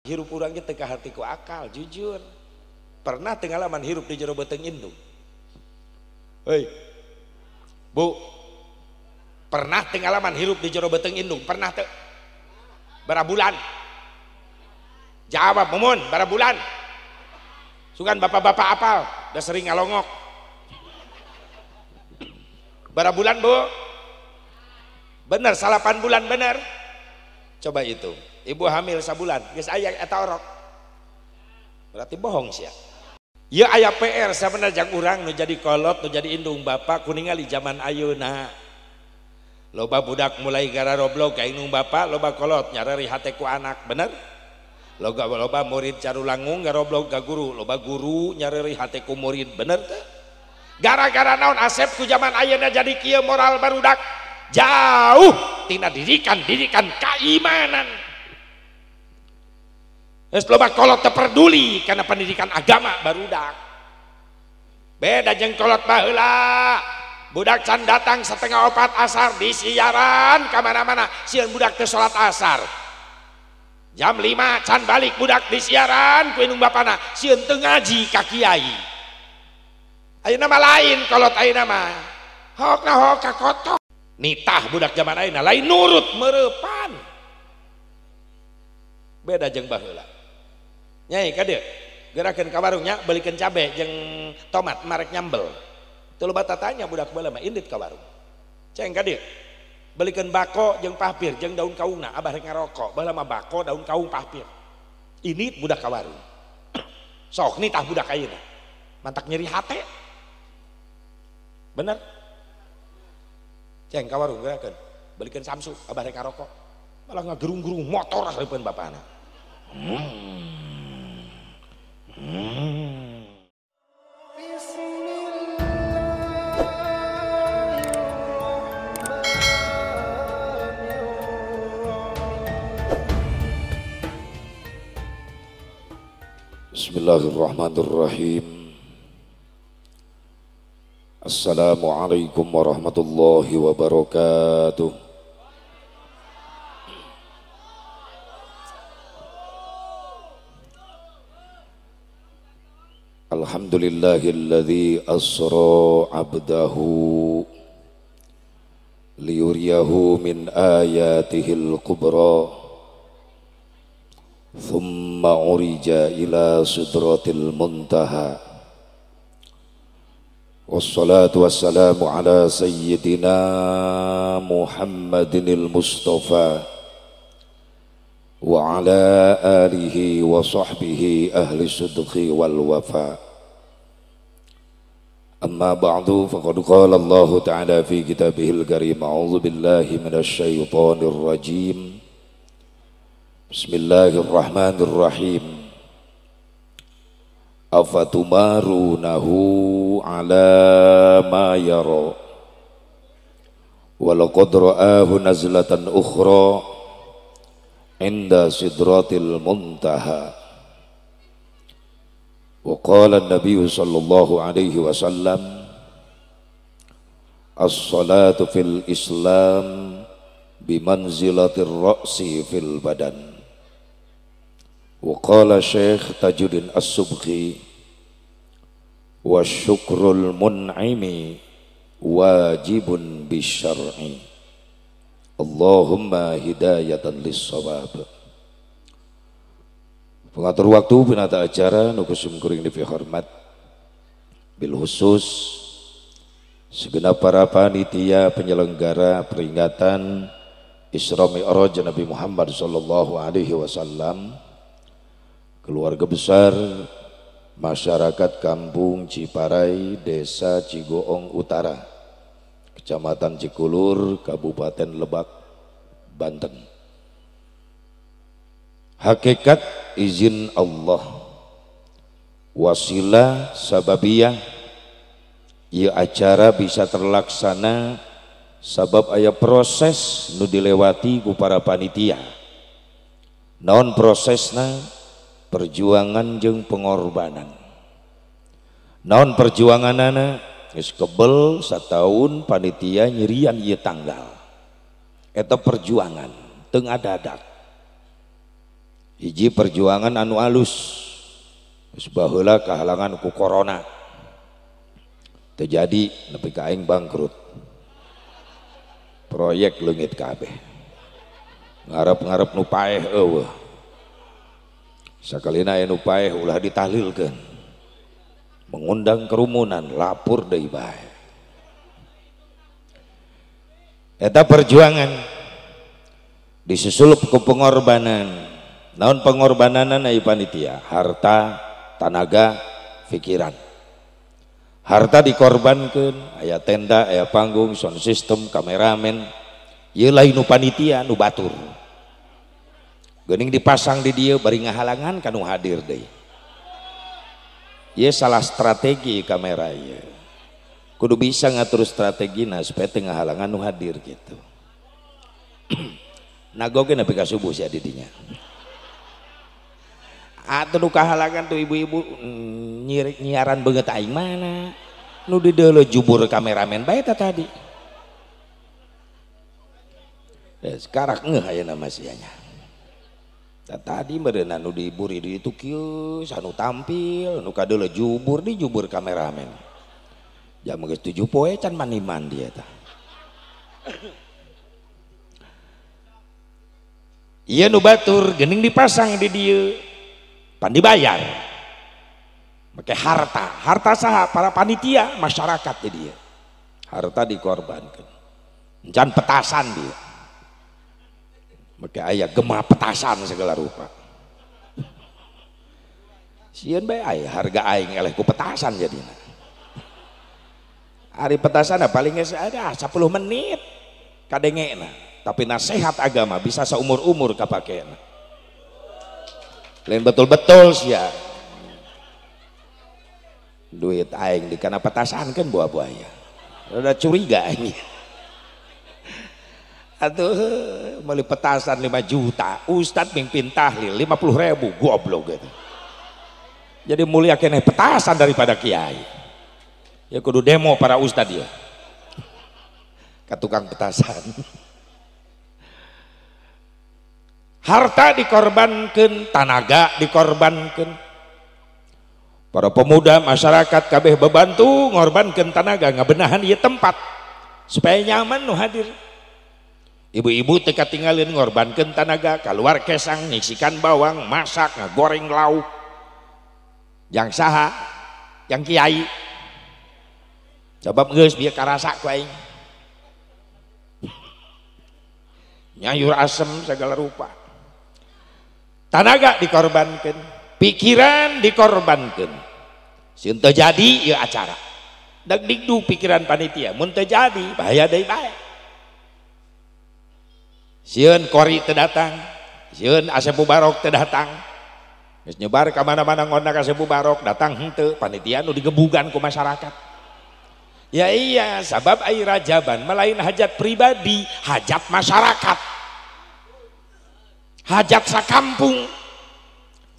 Hirup urang ge teu kaharti ku akal, jujur. Pernah teu ngalaman hirup di jero beuteung indung? Hei. Bu. Pernah teu ngalaman hirup di jero beuteung indung? Pernah teu? Baraha bulan? Jawab mumun, baraha bulan? Sugan bapak-bapak apal, udah sering ngalongok. Baraha bulan, Bu? Bener, 8 bulan bener. Coba itu. Ibu hamil sabulan, geus aya eta orok. Berarti bohong sia. Ieu aya PR sabenerna jang urang nu jadi kolot, nu jadi indung bapak kuningali zaman ayeuna. Loba budak mulai gararoblog ka indung bapak, loba kolot nyareri hate ku anak, bener? Loba loba murid carulangung garoblog ka guru, loba guru nyareri hate ku murid, bener teu? Gara-gara naon asep ku zaman ayeuna jadi kieu moral barudak jauh tina didikan-didikan keimanan. Geus loba kolot teu peduli kana pendidikan agama barudak. Beda jeung kolot baheula. Budak can datang 3:30 asar disiaran ka mana-mana, sieun budak teu salat asar. Jam 5 can balik budak disiaran ku indung bapana, sieun teu ngaji ka kiai. Ayeuna mah lain kolot ayeuna mah. Hokna hok ka kotok. Nitah budak zaman ayeuna lain nurut mereupan. Beda jeung baheula. Nyai ka dieu gerakeun ka warungnya belikeun cabe jeung tomat marek nyambel. Teu loba tatanya budak baheula mah indit ka warung. Ceng ka dieu belikeun bako jeung pahpir jeung daun kaungna abah rek ngarokok. Baheula mah bako daun kaung pahpir. Indit budak ka warung. Sok nitah budak ayeuna. Mantak nyeri hate. Bener? Ceng ka warung gerakeun belikeun samsu abah rek ngarokok. Malah ngagerung-gerung motor hareupeun bapana. Bismillahirrahmanirrahim. Assalamualaikum warahmatullahi wabarakatuh. Alhamdulillahilladzi asra 'abdahu liyuriyahu min ayatihil kubra thumma urija ila sidratil muntaha. Wassalatu wassalamu ala sayyidina Muhammadinil Mustafa wa ala alihi wa sahbihi ahli sidqi wal wafa. Amma ba'du, faqad qala Allah ta'ala fi kitabihil karim, a'udzu billahi minasy syaithanir rajim. Bismillahirrahmanirrahim. Afatumarunahu ala ma yara wa laqad ra'ahu nazlatan ukhra inda sidratil muntaha. Wa qala an-nabiy sallallahu alaihi wasallam, as-salatu fil islam bimanzilatir ra'si fil badan. Wa qala Syekh Tajuddin As-Subki, wa syukrul mun'imi wajibun bisyar'i. Allahumma hidayatan lis-shawab. Pengatur waktu penata acara nu kusum kuring dipihormat, bil khusus segenap para panitia penyelenggara peringatan Isra Mi'raj Nabi Muhammad sallallahu alaihi wasallam, keluarga besar masyarakat Kampung Ciparai, Desa Cigoong Utara, Kecamatan Cikulur, Kabupaten Lebak, Banten. Hakikat izin Allah, wasilah sababiyah, ieu acara bisa terlaksana sabab aya proses nu dilewati ku para panitia. Naon prosesna? Perjuangan jeung pengorbanan. Naon perjuanganana? Geus kebel satahun panitia nyirian ieu tanggal. Eta perjuangan teu ngadadak. Hiji perjuangan anu alus geus baheula kahalangan ku corona terjadi nepi ka aing bangkrut, proyek leungit kabeh, ngarep-ngarep nu paeh eueuh, sakalina aya nu paeh ulah ditahlilkeun, mengundang kerumunan lapor deui bae. Eta perjuangan disusul ku pengorbanan. Naon pengorbanan ai panitia? Harta, tanaga, pikiran. Harta dikorbankeun, aya tenda, aya panggung, sound system, kameramen. Ieu lain nu panitia, nu batur. Geuning dipasang di dieu bari ngahalangan ka nu hadir deui. Ieu salah strategi kamera ieu. Kudu bisa ngatur strategina supaya teu ngahalangan nu hadir gitu. Nagoge nepi ka subuh sia di dinya. Atuh nu kahalangan tuh ibu-ibu nyiaran beungeut aing mana nu dideuleu jubur kameramen bae tah tadi. Ya, sekarang ngeuh ayeuna mah sia nya. Tadi meureunna nu diburi di ditu kieu sanu tampil nu kadeuleu jubur di jubur kameramen. Jam geus 7 poe can mandi-mandi eta. Ieu nu batur geuning dipasang di dieu. Pan dibayar pakai harta, harta saha? Para panitia, masyarakat di dia. Harta dikorbankan, can petasan dia, pakai aya gema petasan segala rupa. Sieun bae aya harga aing eleh ku petasan jadina. Ari petasan paling geus ada 10 menit kadengena, tapi nasihat agama bisa seumur-umur kapakena. Lain betul-betul sih ya duit aing di kana petasan kan buah-buahnya udah curiga aing. Atuh beli petasan 5 juta, ustad mimpin tahlil 50.000, goblok gitu. Jadi mulia kene petasan daripada kiai. Ya kudu demo para ustad ya ke tukang petasan. Harta dikorbankan, tanaga dikorbankan. Para pemuda masyarakat kabeh bebantu ngorbankan tanaga ngabenahan ieu tempat supaya nyaman nu hadir. Ibu-ibu teu katinggalin ngorbankan tanaga, keluar kesang nyisikan bawang, masak, ngagoreng lauk. Yang saha? Yang kiai. Sebab geus bieu karasa ku aing. Nyayur asem segala rupa. Tanaga dikorbankan, pikiran dikorbankan. Sieun teu jadi ieu acara. Dagdigdu pikiran panitia, mun teu jadi bahaya deui bae. Sieun kori teu datang, sieun Asep Mubarok teu datang. Geus nyebar ka mana-mana ngondang Asep Mubarok datang henteu, panitia nu digebugan ku masyarakat. Ya iya, sabab ai rajaban melain hajat pribadi, hajat masyarakat. Hajat sakampung.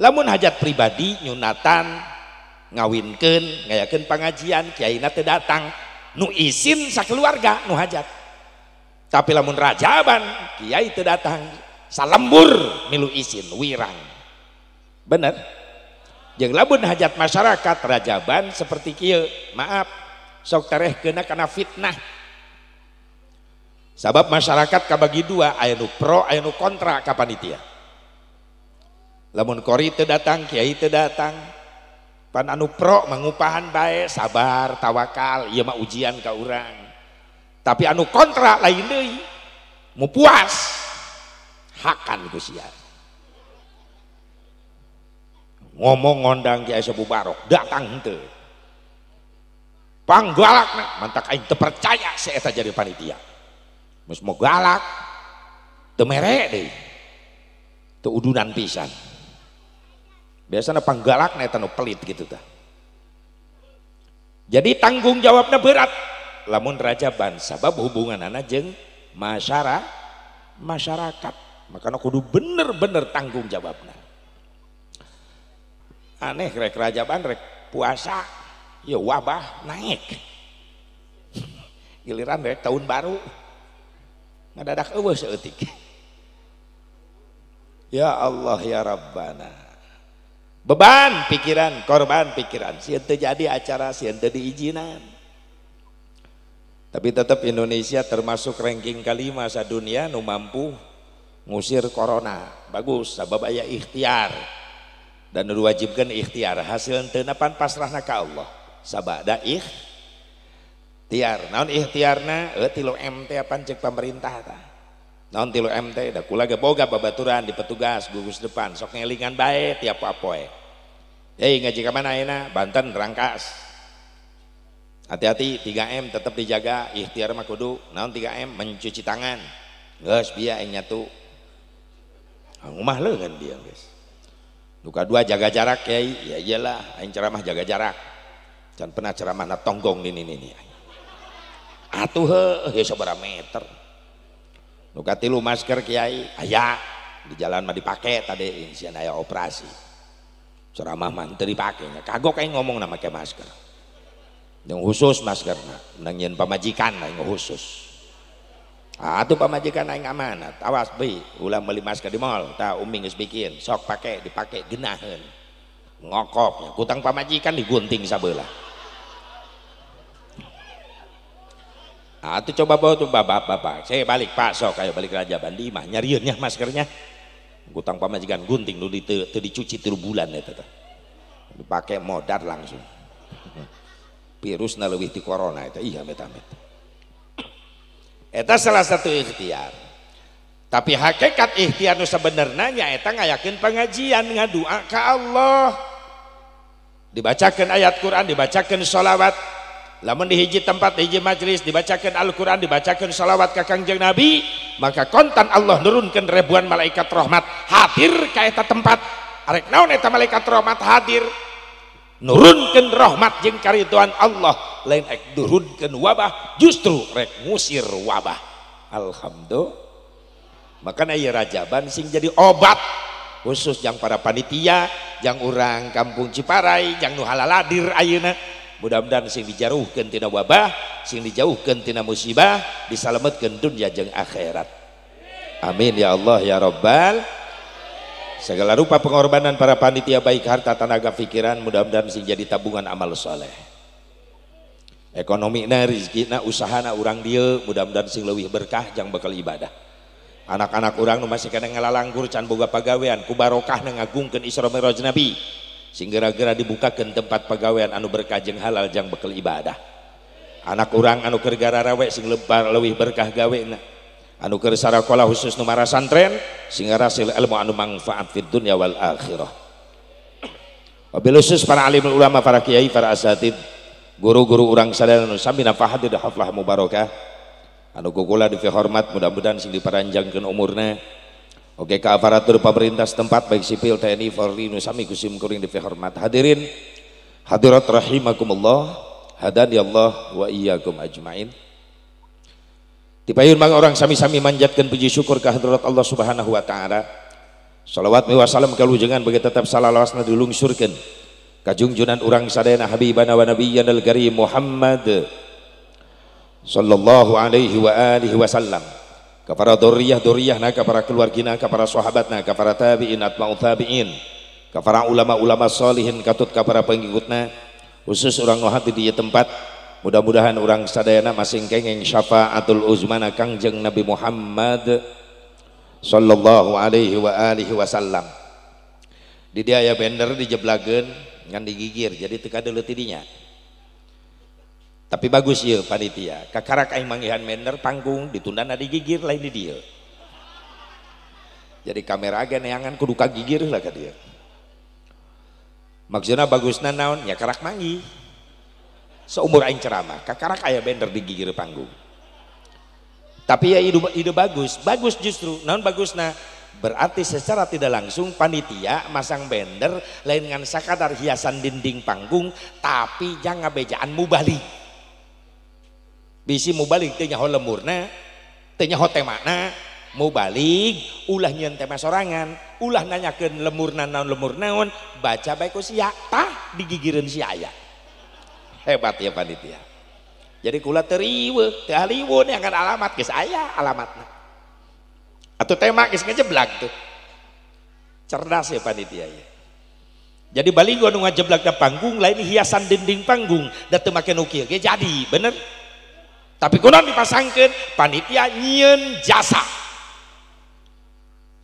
Lamun hajat pribadi nyunatan, ngawinkeun, ngayakeun pengajian, kiaina teu datang, nu isin sakeluarga nu hajat. Tapi lamun rajaban kiai teu datang, salembur milu isin wirang. Bener? Jeung lamun hajat masyarakat rajaban seperti kieu, maaf, sok terehkeunna kana fitnah. Sabab masyarakat kabagi dua, aya nu pro, aya nu kontra ka panitia. Lamun kori teu datang, kiai teu datang, pan anu pro mangupahan bae, sabar, tawakal, ieu mah ujian ka urang. Tapi anu kontra lain deui, mu puas, hakan ku sia. Ngomong ngondang Kiai Sobu Barok, datang henteu. Panggalakna, mantak aing teu percaya si eta jadi panitia. Geus mau galak, teu mere deui. Teu udunan pisan. Biasana panggalakna eta nu pelit gitu tah. Jadi tanggung jawabna berat lamun rajaban sabab hubunganana jeung masyarakat. Makana kudu bener-bener tanggung jawabna. Aneh rek rajaban rek puasa, ya wabah naik. Giliran rek tahun baru ngadadak eueuh saeutik. Ya Allah ya Rabbana. Beban pikiran, korban pikiran. Sieun teu jadi acara, sieun teu diizinan. Tapi tetap Indonesia termasuk ranking kelima sadunia nu mampu ngusir corona. Bagus, sabab aya ikhtiar. Dan nu diwajibkeun ikhtiar, hasil teu napan pasrahna ka Allah. Sabada ikhtiar. Naon ikhtiarna? 3M teh apan cek pemerintah tah. Naon 3M teh da kula ge boga babaturan di petugas gugus depan sok ngelingan bae tiap poe. Hei ngaji ka mana ayeuna? Banten Rangkas. Hati-hati 3M tetap dijaga, ikhtiar mah kudu. Naon 3M? Mencuci tangan. Geus bieu aing nyatu. Ngumah leungeun bieu geus. Nu kadua jaga jarak kiai. Ya iyalah aing ceramah jaga jarak. Can pernah ceramahna tonggong nini nini. Atuh heuh ya sabaraha meter. Nu katilu masker kiai aya di jalan mah dipake tadi sieun aya operasi. Ceramah mah teu dipake nya kagok aing ngomongna make masker. Yang khusus maskerna menang nyieun pamajikan aing khusus. Atuh pamajikan aing amanat, awas bi ulah meuli masker di mall, tah umi geus bikin, sok pake dipake geunaheun. Ngokop kutang pamajikan digunting sabelah. Atuh coba bawa tuh bapak-bapak, saya balik pak sok ayo balik Raja Bandi mah nyarieun nya maskernya. Kutang pamajikan gunting nu teu dicuci 3 bulan eta teh. Dipake modar langsung. Virusna leuwih ti corona eta iya amit-amit. Eta salah satu ikhtiar. Tapi hakikat ikhtiar nu sabenerna nya eta ngayakeun pengajian ngadua ka Allah. Dibacakeun ayat Quran, dibacakeun sholawat. Lamun di hiji tempat, hiji majelis dibacakan Al-Quran, dibacakan sholawat ka Kangjeng Nabi, maka kontan Allah nurunkan ribuan malaikat rahmat hadir ka eta tempat. Arek naon eta malaikat rahmat hadir? Nurunkan rahmat jeung karidoan Allah, lain ek nurunkeun wabah, justru rek ngusir wabah. Alhamdulillah. Makana ieu rajaban sing jadi obat khusus jang para panitia, jang urang kampung Ciparai, jang nu halaladir ayeuna. Mudah-mudahan sing dijauhkeun tina wabah, sing dijauhkeun tina musibah, disalametkeun dunya jeung akhirat. Amin ya Allah ya Rabbal. Segala rupa pengorbanan para panitia baik harta, tenaga, pikiran, mudah-mudahan sing jadi tabungan amal soleh. Ekonomina, rezekina, usahana urang dieu mudah-mudahan sing leuwih berkah jang bekal ibadah. Anak-anak urang nu masih kana ngalalanggur can boga pagawean ku barokahna ngagungkeun Isra Mi'raj Nabi. Sing gara-gara dibukakeun tempat pagawean anu berkah jeung halal jang bekal ibadah. Anak urang anu keur gararawe sing leuwih berkah gawena. Anu keur sarakola khusus nu marasantren sing ngarasil ilmu anu manfaat fid dunya wal akhirah. Wabil khusus para alim ulama, para kiai, para asatid, guru-guru urang sadaya nu sami nafahat di haflah mubarakah. Anu kukula dihormat mudah-mudahan sing diparanjangkeun umurna. Oke, ke aparatur pemerintah setempat baik sipil, TNI, Polri, nu sami kusim kuring dihormat. Hadirin hadirat rahimakumullah, hadani Allah wa iyyakum ajmain. Tipayun bang orang sami-sami manjatkan puji syukur ke hadrat Allah Subhanahu wa taala. Salawat wa salam kalujengan bagi tetap salalawasna dilungsurkeun kajungjunan urang sadayana habibana wa nabiyyana al-karim Muhammad sallallahu alaihi wa alihi wasallam. Kepada dzurriyyah-dzurriyyahna, kepada keluargina, kepada sahabatna, kepada tabi'in atba'ut tabi'in, kepada ulama-ulama salihin katut kepada pengikutna, khusus urang nu hadir di tempat. Mudah-mudahan urang sadayana masing kenging syafaatul uzmana Kangjeng Nabi Muhammad sallallahu alaihi wa alihi wasallam. Di dia aya bender dijeblageun ngan digigir jadi teu kadeuleu ti dinya. Tapi bagus ieu panitia, kakarak aing manggihan bender panggung ditundana digigir lain di dieu. Jadi kamera ge neangan kudu kagigir lah ka dieu. Maksudna bagusna naon? Ya karak manggih. Seumur aing ceramah, kakarak aya bender digigir panggung. Tapi ya ide bagus, bagus justru. Naon bagusna? Berarti secara tidak langsung panitia masang bender lain ngan sakadar hiasan dinding panggung, tapi jangan bejaan mubalik. Bisi mubalik teu nyaho lemurna, teu nyaho temana, mubalik ulah nyieun tema sorangan, ulah nanyakeun lemurna naon lemur naon, baca bae ku sia, tah digigireun sia aya. Hebat ya panitia. Jadi kula teu riweuh, teu haliwon yang kan alamat geus aya alamatna. Atau tema geus ngejeblag tuh. Cerdas ya panitia ya. Jadi baligo nu ngajeblak na panggung lain hiasan dinding panggung da teu make nu kieu ge jadi, bener? Tapi kunaon dipasangkeun panitia nyieun jasa.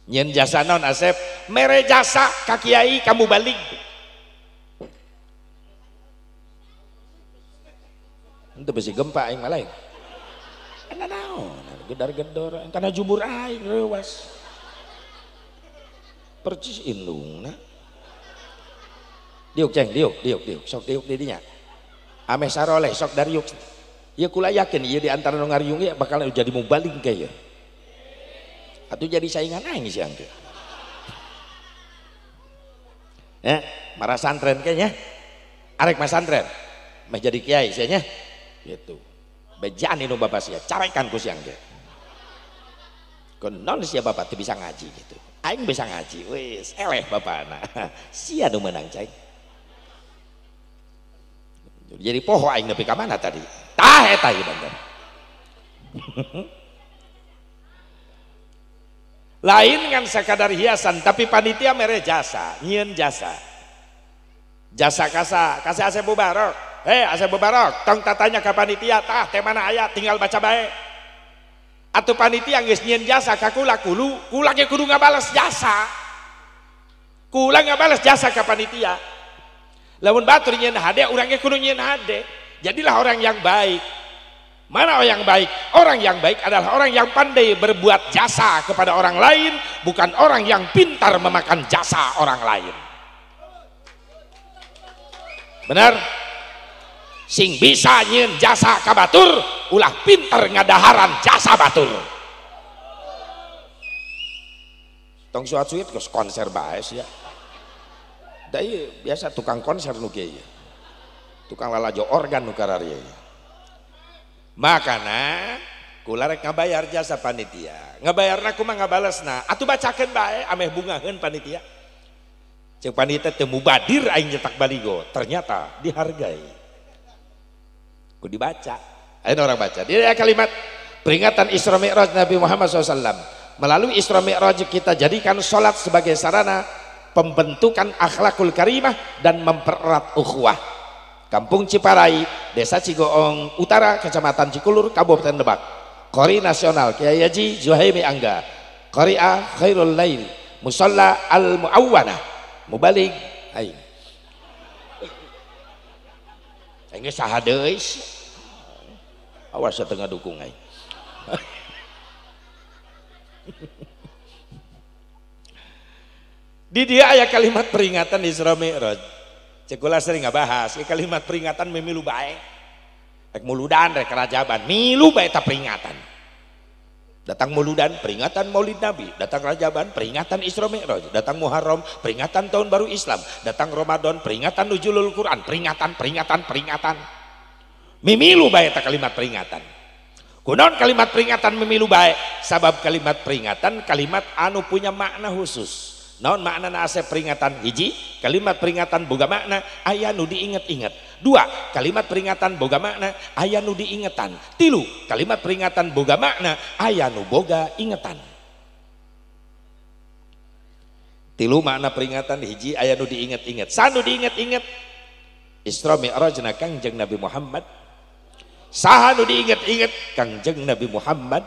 Nyieun jasa naon Asep? Mere jasa ka kiai ka mubalig. Henteu besi gempa aing mah lain. Ana naon? Gedar-gedor kana jubur aing reuwas. Percis indungna. Diuk ceng, diuk, diuk, diuk. Sok diuk di dinya. Ameh saroleh sok dariuk. Ieu kula yakin ieu di antara nu ngariung ieu bakal jadi mubalig ke ieu. Atuh jadi saingan aing siang ke. Ya, marah santren kayaknya. Arek masantren. Meh jadi kiai sia nya. Gitu. Bejaan nu bapak sia, carekan ku siang ge. Konon sia bapak teu bisa ngaji gitu. Aing bisa ngaji, wis eleh bapakna. Sia nu meunang cai. Jadi poho aing nepi ka mana tadi? Tah eta ieu banten. Lain ngan sakadar hiasan tapi panitia mere jasa, nyieun jasa. Jasa kasa, kasih Asep Mubarok. Hei Asep Mubarok, tong tatanya ka panitia, tah temana aya tinggal baca bae. Atuh panitia geus nyieun jasa ka kula kulu, kula ge kudu ngabales jasa. Kula ngabales jasa ka panitia. Lamun batur nyieun hade, urang ge kudu nyieun hade. Jadilah orang yang baik. Mana orang yang baik? Orang yang baik adalah orang yang pandai berbuat jasa kepada orang lain, bukan orang yang pintar memakan jasa orang lain. Benar? Sing bisa nyieun jasa ka batur, ulah pintar ngadaharan jasa batur. Tong suat-suit geus konser bae sia. Da ieu biasa tukang konser nu kieu. Tukang lalajo organ nu kararieu. Makana kula rek ngabayar jasa panitia. Ngabayarna kumaha ngabalesna? Atuh bacakeun bae ameh bungaheun panitia. Ceuk panitia teu mubadir aing nyetak baligo, ternyata dihargai. Ku dibaca. Ayo orang baca. Dia kalimat peringatan Isra Mi'raj Nabi Muhammad SAW. Melalui Isra Mi'raj kita jadikan sholat sebagai sarana pembentukan akhlakul karimah dan mempererat ukhuwah. Kampung Ciparai, Desa Cigoong Utara, Kecamatan Cikulur, Kabupaten Lebak. Qori Nasional Kiai Haji Zuhaimi Angga. Qari'ah Khairul Lail, Musalla Al Muawwanah, Mubalig aing. Aing saha deui. Awas setengah dukung aing. Di dia aya kalimat peringatan Isra Mi'raj. Cek kula sering ngabahas, kalimat peringatan memilu bae. Rek muludan, rek rajaban, milu bae ta peringatan. Datang muludan, peringatan Maulid Nabi, datang rajaban, peringatan Isra Mi'raj, datang Muharram, peringatan Tahun Baru Islam, datang Ramadan, peringatan Nuzulul Quran, peringatan, peringatan, peringatan. Mimilu bae ta kalimat peringatan. Kunaon kalimat peringatan memilu bae? Sabab kalimat peringatan kalimat anu punya makna khusus. Naon makna ase peringatan? Hiji, kalimat peringatan boga makna aya nu diinget-inget. Dua, kalimat peringatan boga makna aya nu diingetan. Tilu, kalimat peringatan boga makna aya nu boga ingetan. Tilu makna peringatan hiji aya nu diinget-inget. Sanu diinget-inget Isra Mi'rajna Kangjeng Nabi Muhammad. Saha nu diinget-inget Kangjeng Nabi Muhammad.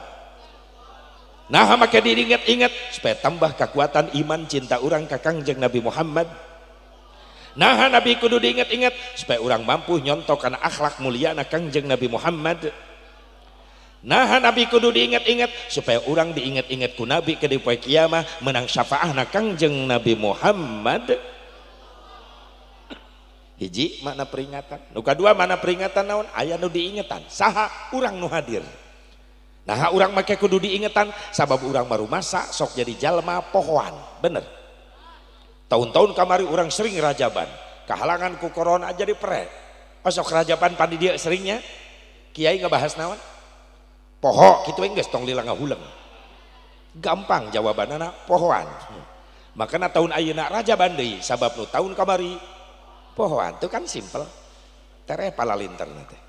Nah maka diinget-inget supaya tambah kekuatan iman cinta orang ka Kangjeng Nabi Muhammad. Nah Nabi kudu diinget-inget supaya orang mampu nyontokan akhlak mulia na Kangjeng Nabi Muhammad. Nah Nabi kudu diinget-inget supaya orang diinget-inget ku Nabi ke di poe kiamah menang syafaah na Kangjeng Nabi Muhammad. Hiji makna peringatan. Nu kadua makna peringatan naon? Aya nu diingetan. Saha urang nu hadir. Nah urang make kudu diingetan sabab urang marumasa sok jadi jalma pohoan, bener. Tahun-tahun kamari urang sering rajaban, kahalangan ku corona jadi pre. Oh, sok rajaban pandi dia seringnya, kiai ngebahas naon? Poho kitu we geus tong lila ngahuleng. Gampang jawabanana pohoan. Makana tahun ayeuna rajaban deui sabab nu tahun kamari pohoan itu kan simpel. Tereh palalinterna teh.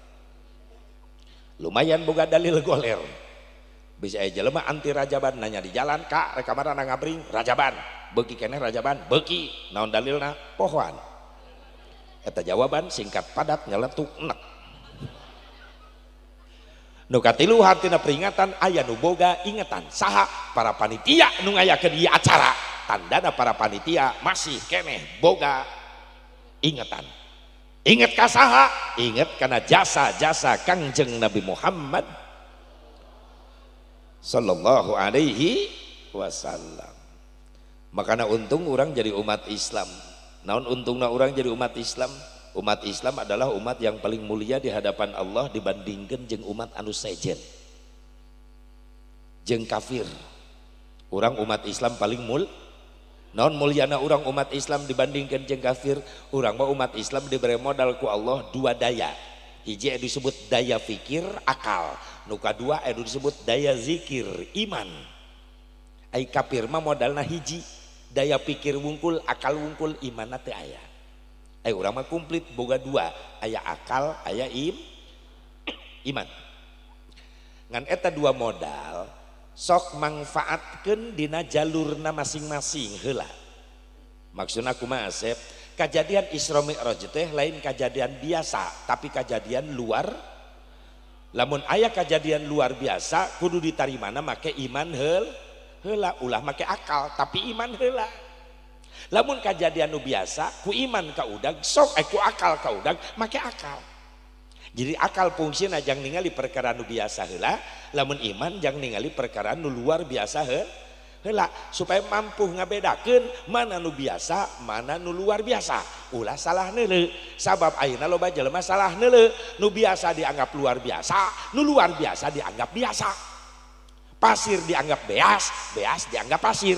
Lumayan boga dalil goler. Bisa aya jelema anti rajaban nanya di jalan, "Kak, rek ka mana ngabring?" Rajaban. Beuki keneh rajaban, beuki. Naon dalilna? Pohoan. Eta jawaban singkat padat nyeletuk enek. Nu katilu hartina peringatan aya nu boga ingetan. Saha? Para panitia nu ngayakeun ieu acara. Tandana para panitia masih keneh boga ingetan. Inget ka saha? Inget kana jasa-jasa Kangjeng Nabi Muhammad sallallahu alaihi wasallam. Makana untung orang jadi umat Islam. Naon untungna orang jadi umat Islam? Umat Islam adalah umat yang paling mulia di hadapan Allah dibandingkan jeung umat anu sejen, jeung kafir. Orang umat Islam paling mul. Naon mulyana orang umat Islam dibandingkan jeung kafir? Urang mah umat Islam diberi modal ku Allah dua daya. Hiji disebut daya fikir akal, nu kadua disebut daya zikir iman. Ai kafir mah modalna hiji, daya pikir wungkul, akal wungkul, imanna teu aya. Ai urang mah komplit boga dua, aya akal, aya iman. Ngan eta dua modal sok mangfaatkeun dina jalurna masing-masing heula. Maksudna kumaha Asep? Kajadian Isra Mi'raj teh lain kajadian biasa, tapi kajadian luar. Lamun aya kajadian luar biasa kudu ditarimana make iman heula, ulah make akal tapi iman heula. Lamun kajadian nu biasa ku iman ka udag sok ku akal ka udag make akal. Jadi akal fungsina jang ningali perkara nu biasa heula, lamun iman jang ningali perkara nu luar biasa heula supaya mampu ngabedakeun mana nu biasa, mana nu luar biasa. Ulah salah neuleu, sabab ayeuna loba jelema salah neuleu, nu biasa dianggap luar biasa, nu luar biasa dianggap biasa. Pasir dianggap beas, beas dianggap pasir.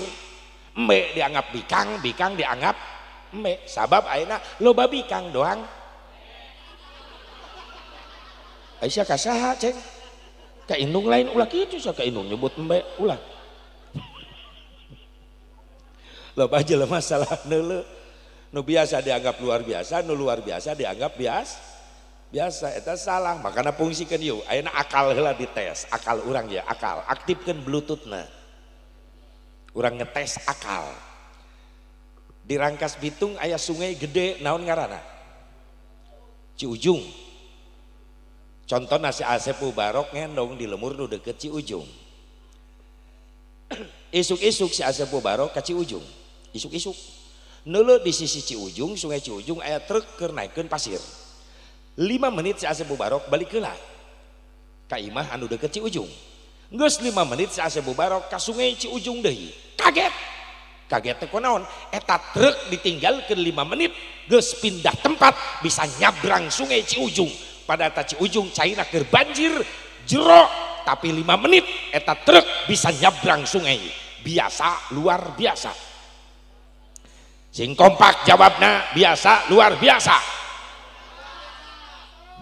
Embe dianggap bikang, bikang dianggap embe. Sabab ayeuna loba bikang doang. Aisyah ka saha ceng? Ka indung lain ulah kitu sia ka indung nyebut embe ulah. Loba jelema salah neuleu. Nu biasa dianggap luar biasa, nu luar biasa dianggap biasa eta salah. Makana fungsikeun ieu. Ayeuna akal heula dites, akal urang ya, akal. Aktifkeun bluetoothna. Urang ngetes akal. Di Rangkas Bitung aya sungai gede naon ngaranna? Ciujung. Contoh nasi Asep Mubarok ngendong di lemur nu deket Ciujung. Isuk-isuk si Asep Mubarok ka Ciujung. Isuk-isuk. Neuleuh di sisi Ciujung, sungai Ciujung aya truk keur naikeun pasir. 5 menit si Asep Mubarok balik heula ka imah anu deket Ciujung. Geus 5 menit si Asep Mubarok ka sungai Ciujung deui. Kaget. Kaget teh kunaon? Eta truk ditinggalkeun 5 menit geus pindah tempat bisa nyabrang sungai Ciujung. Pada eta Ciujung cairna keur banjir jero, tapi 5 menit eta truk bisa nyabrang sungai. Biasa luar biasa. Sing kompak jawabna biasa luar biasa.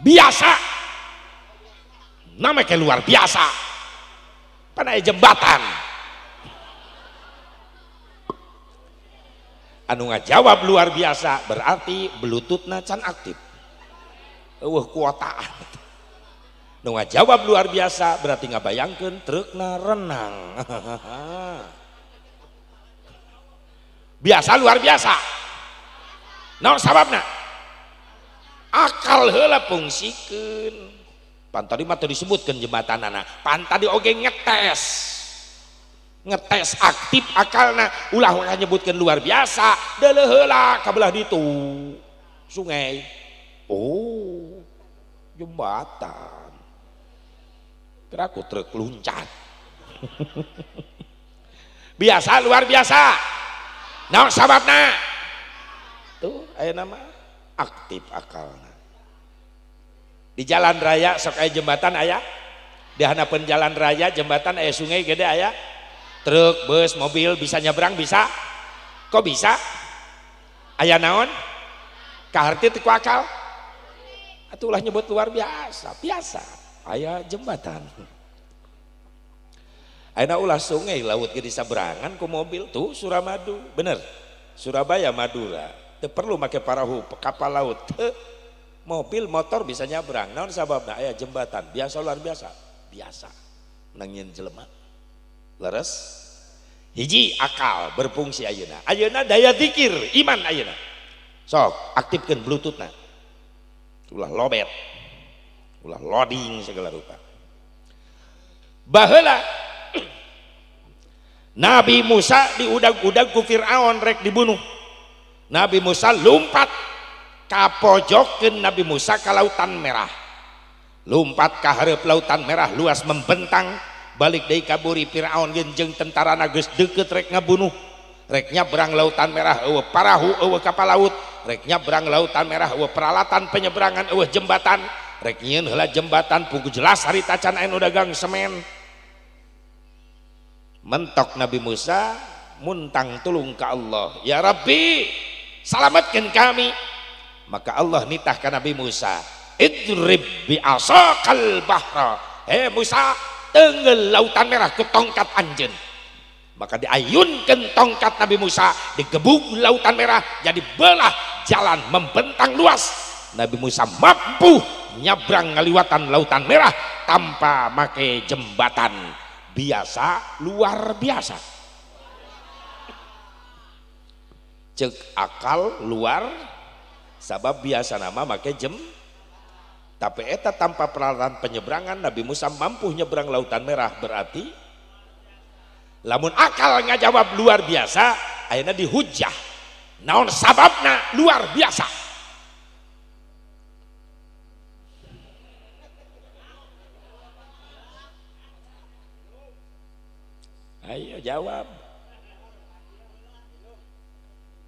Biasa. Nama ke luar biasa. Pan aya jembatan. Anu ngajawab luar biasa berarti bluetoothna can aktif. Eueuh kuotaan. Nu ngajawab luar biasa berarti ngabayangkeun trukna renang. Biasa luar biasa. Naon sababna? Akal heula fungsikeun. Pan tadi mah teu disebutkeun jembatanana. Pan tadi oge ngetes. Ngetes aktif akalna, ulah nyebutkeun luar biasa, deuleuh heula ka belah ditu. Sungai. Oh, jembatan. Kira aku truk luncat. Biasa luar biasa. Naon sababna? Tuh aya nama aktif akalna. Di jalan raya sok aya jembatan aya. Di handapeun jalan raya jembatan aya sungai gede aya. Truk, bus, mobil bisa nyebrang bisa. Kok bisa? Aya naon? Kaharti teu ku akal. Atuh ulah nyebut luar biasa, biasa. Aya jembatan. Ayeuna ulah sungai laut ge disaberangan ku mobil tuh Suramadu, bener. Surabaya Madura, teu perlu make parahu kapal laut. Teu. Mobil motor bisa nyabrang. Naon sababna? Aya jembatan. Biasa luar biasa. Biasa. Nangieun jelema. Leres? Hiji akal berfungsi ayeuna. Ayeuna daya zikir, iman ayeuna. Sok aktifkeun bluetoothna. Ulah lobet. Ulah loading segala rupa. Baheula Nabi Musa diudag-udag ku Fir'aun rek dibunuh. Nabi Musa lumpat kapojokeun Nabi Musa ka Lautan Merah. Lumpat ka hareup Lautan Merah luas membentang, balik deui ka buri Fir'aun jeung tentarana geus deukeut rek ngabunuh. Rek nyabrang Lautan Merah eueuh parahu eueuh kapal laut, rek nyabrang Lautan Merah eueuh peralatan penyeberangan eueuh jembatan, rek nyieun heula jembatan pugu jelas harita can aya nu dagang semen. Mentok Nabi Musa muntang tulung ke Allah, ya Rabbi selamatkan kami. Maka Allah nitah ke Nabi Musa, idrib bi asaqal bahra, hei Musa tenggel Lautan Merah ke tongkat anjeun. Maka diayunkan tongkat Nabi Musa, digebuk Lautan Merah jadi belah jalan membentang luas. Nabi Musa mampu nyabrang ngaliwatan Lautan Merah tanpa make jembatan. Biasa luar biasa. Cek akal luar sabab biasa nama make jem, tapi eta tanpa peralatan penyeberangan Nabi Musa mampu nyebrang Lautan Merah. Berarti lamun akal ngajawab luar biasa, ayeuna dihujah naon sababna luar biasa. Ayo jawab.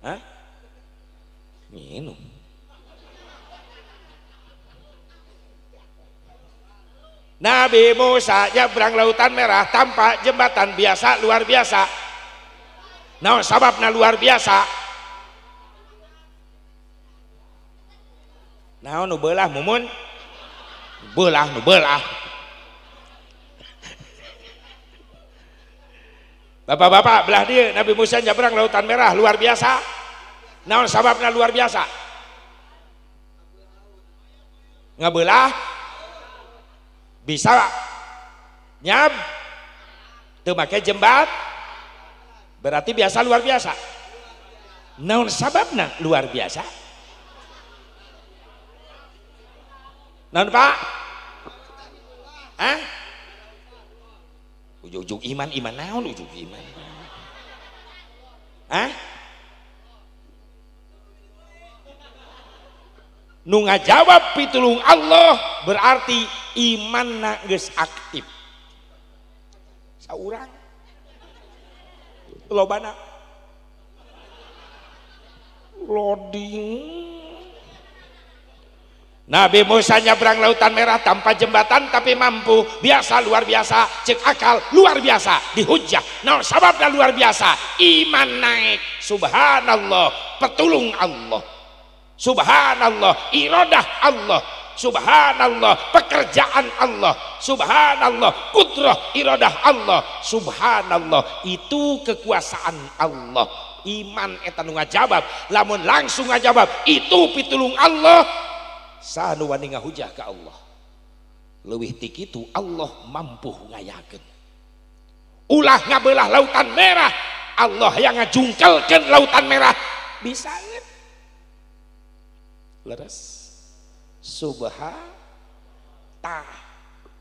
Hah? Minum. Nabi Musa nyebrang Lautan Merah tanpa jembatan, biasa luar biasa. Naon sababna luar biasa? Naon nu beulah mumun? Beulah nu beulah. Bapak-bapak belah dia Nabi Musa nyebrang Lautan Merah luar biasa. Naon sababna luar biasa? Ngabelah bisa nyab teu make jembat, berarti biasa luar biasa. Naon sababna luar biasa? Naon Pak? Hah? Ujug-ujug iman, iman naon ujug iman? Hah? Nu ngajawab pitulung Allah berarti imanna geus aktif. Saurang lobana loading. Nabi Musa nyebrang Lautan Merah tanpa jembatan tapi mampu, biasa luar biasa, cek akal luar biasa, dihujah naon sababna luar biasa? Iman naik. Subhanallah, petulung Allah. Subhanallah, iradah Allah. Subhanallah, pekerjaan Allah. Subhanallah, kudrah iradah Allah. Subhanallah, itu kekuasaan Allah. Iman eta nu ngajawab, lamun langsung ngajawab itu pitulung Allah, saha nu wani ngahujah ka Allah. Leuwih ti kitu Allah mampu ngayakeun. Ulah ngabelah Lautan Merah, Allah yang ngajungkelkeun Lautan Merah. Bisa leres. Subhanallah.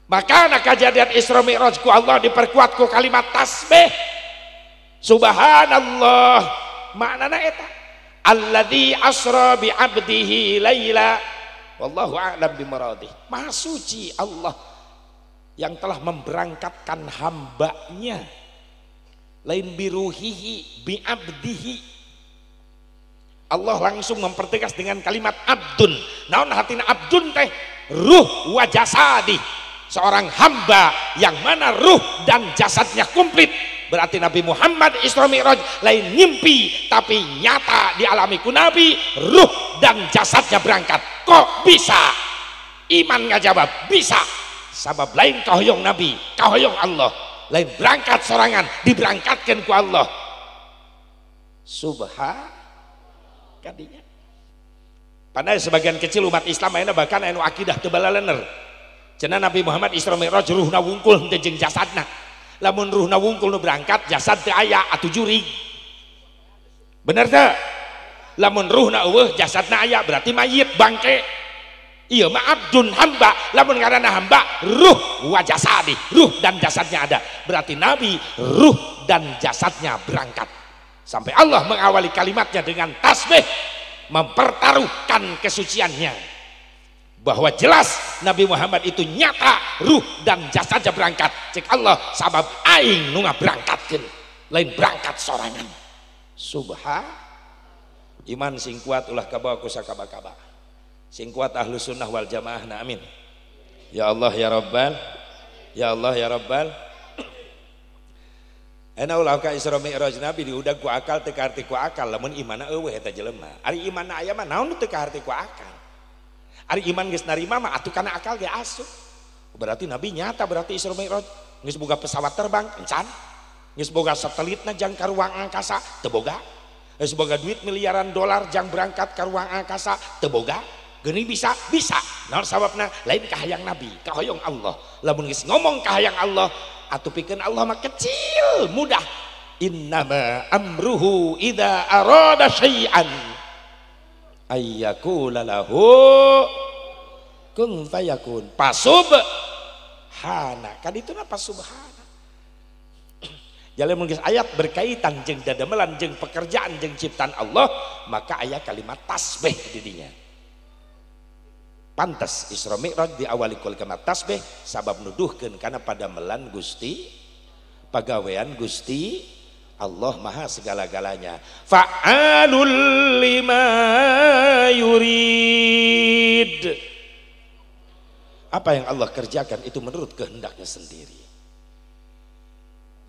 Maka kejadian Isra Mi'raj ku Allah diperkuat ku kalimat tasbih. Subhanallah. Maknana eta alladzi asra bi 'abdihi laila wallahu a'lam bimuradih. Maha suci Allah yang telah memberangkatkan hambanya, lain biruhihi bi 'abdihi. Allah langsung mempertegas dengan kalimat abdun. Naon hatina abdun teh? Ruh wa jasadi, seorang hamba yang mana ruh dan jasadnya komplit. Berarti Nabi Muhammad Isra Mi'raj lain mimpi tapi nyata dialami ku Nabi, ruh dan jasadnya berangkat. Kok bisa? Iman ngajawab bisa. Sabab lain kahoyong Nabi, kahoyong Allah. Lain berangkat sorangan, diberangkatkan ku Allah. Subhan kadinya. Padahal sebagian kecil umat Islam ayeuna bahkan anu akidah teu balalener. Cenah Nabi Muhammad Isra Mi'raj ruhna wungkul henteu jeung jasadna. Lamun ruhna wungkul nu berangkat jasad teu aya atuh jurig. Bener teu? Lamun ruhna eueuh jasadna aya berarti mayit bangke. Ieu mah abdun hamba, lamun ngaranna hamba ruh wa jasadi, ruh dan jasadnya ada. Berarti Nabi ruh dan jasadnya berangkat. Sampai Allah mengawali kalimatnya dengan tasbih, mempertaruhkan kesuciannya. Bahwa jelas Nabi Muhammad itu nyata ruh dan jasadnya berangkat. Cek Allah sabab aing nu ngaberangkatkeun, lain berangkat sorangan. Subhan. Iman sing kuat ulah kabawa ku sakaba-kaba. Sing kuat ahlu sunnah wal jamaah na amin. Ya Allah ya Rabbal, ya Allah ya Rabbal. Ena ulah ka Isra Mi'raj Nabi diudag ku akal teu kaharti ku akal, lamun imanna eueuh eta jelema. Ari imanna aya mah naon teu kaharti ku akal. Ari iman geus narima mah atuh kana akal ge asup. Berarti Nabi nyata, berarti Isra Mi'raj geus boga pesawat terbang encan, geus boga satelitna jang ka ruang angkasa teu boga, geus boga duit miliaran dolar jang berangkat ka ruang angkasa teu boga. Geuning bisa, bisa. Naon sababna? Lain kahayang Nabi, kahoyong Allah. Lamun geus ngomong kahayang Allah, atuh pikeun Allah mah kecil, mudah. Innama amruhu idza arada syai'an ayyakula lahu kun fayakun. Pasubhana. Kan itu na pasubhana. Jalan mun geus ayat berkaitan jeung dadamelan jeung pekerjaan jeung ciptaan Allah, maka aya kalimat tasbih di dinya. Pantas Isra Mi'raj diawali ku kalimat tasbih sabab nuduhkeun kana padamelan Gusti, pagawean Gusti Allah maha segala-galanya. Fa'alul lima yurid. Apa yang Allah kerjakan itu menurut kehendaknya sendiri.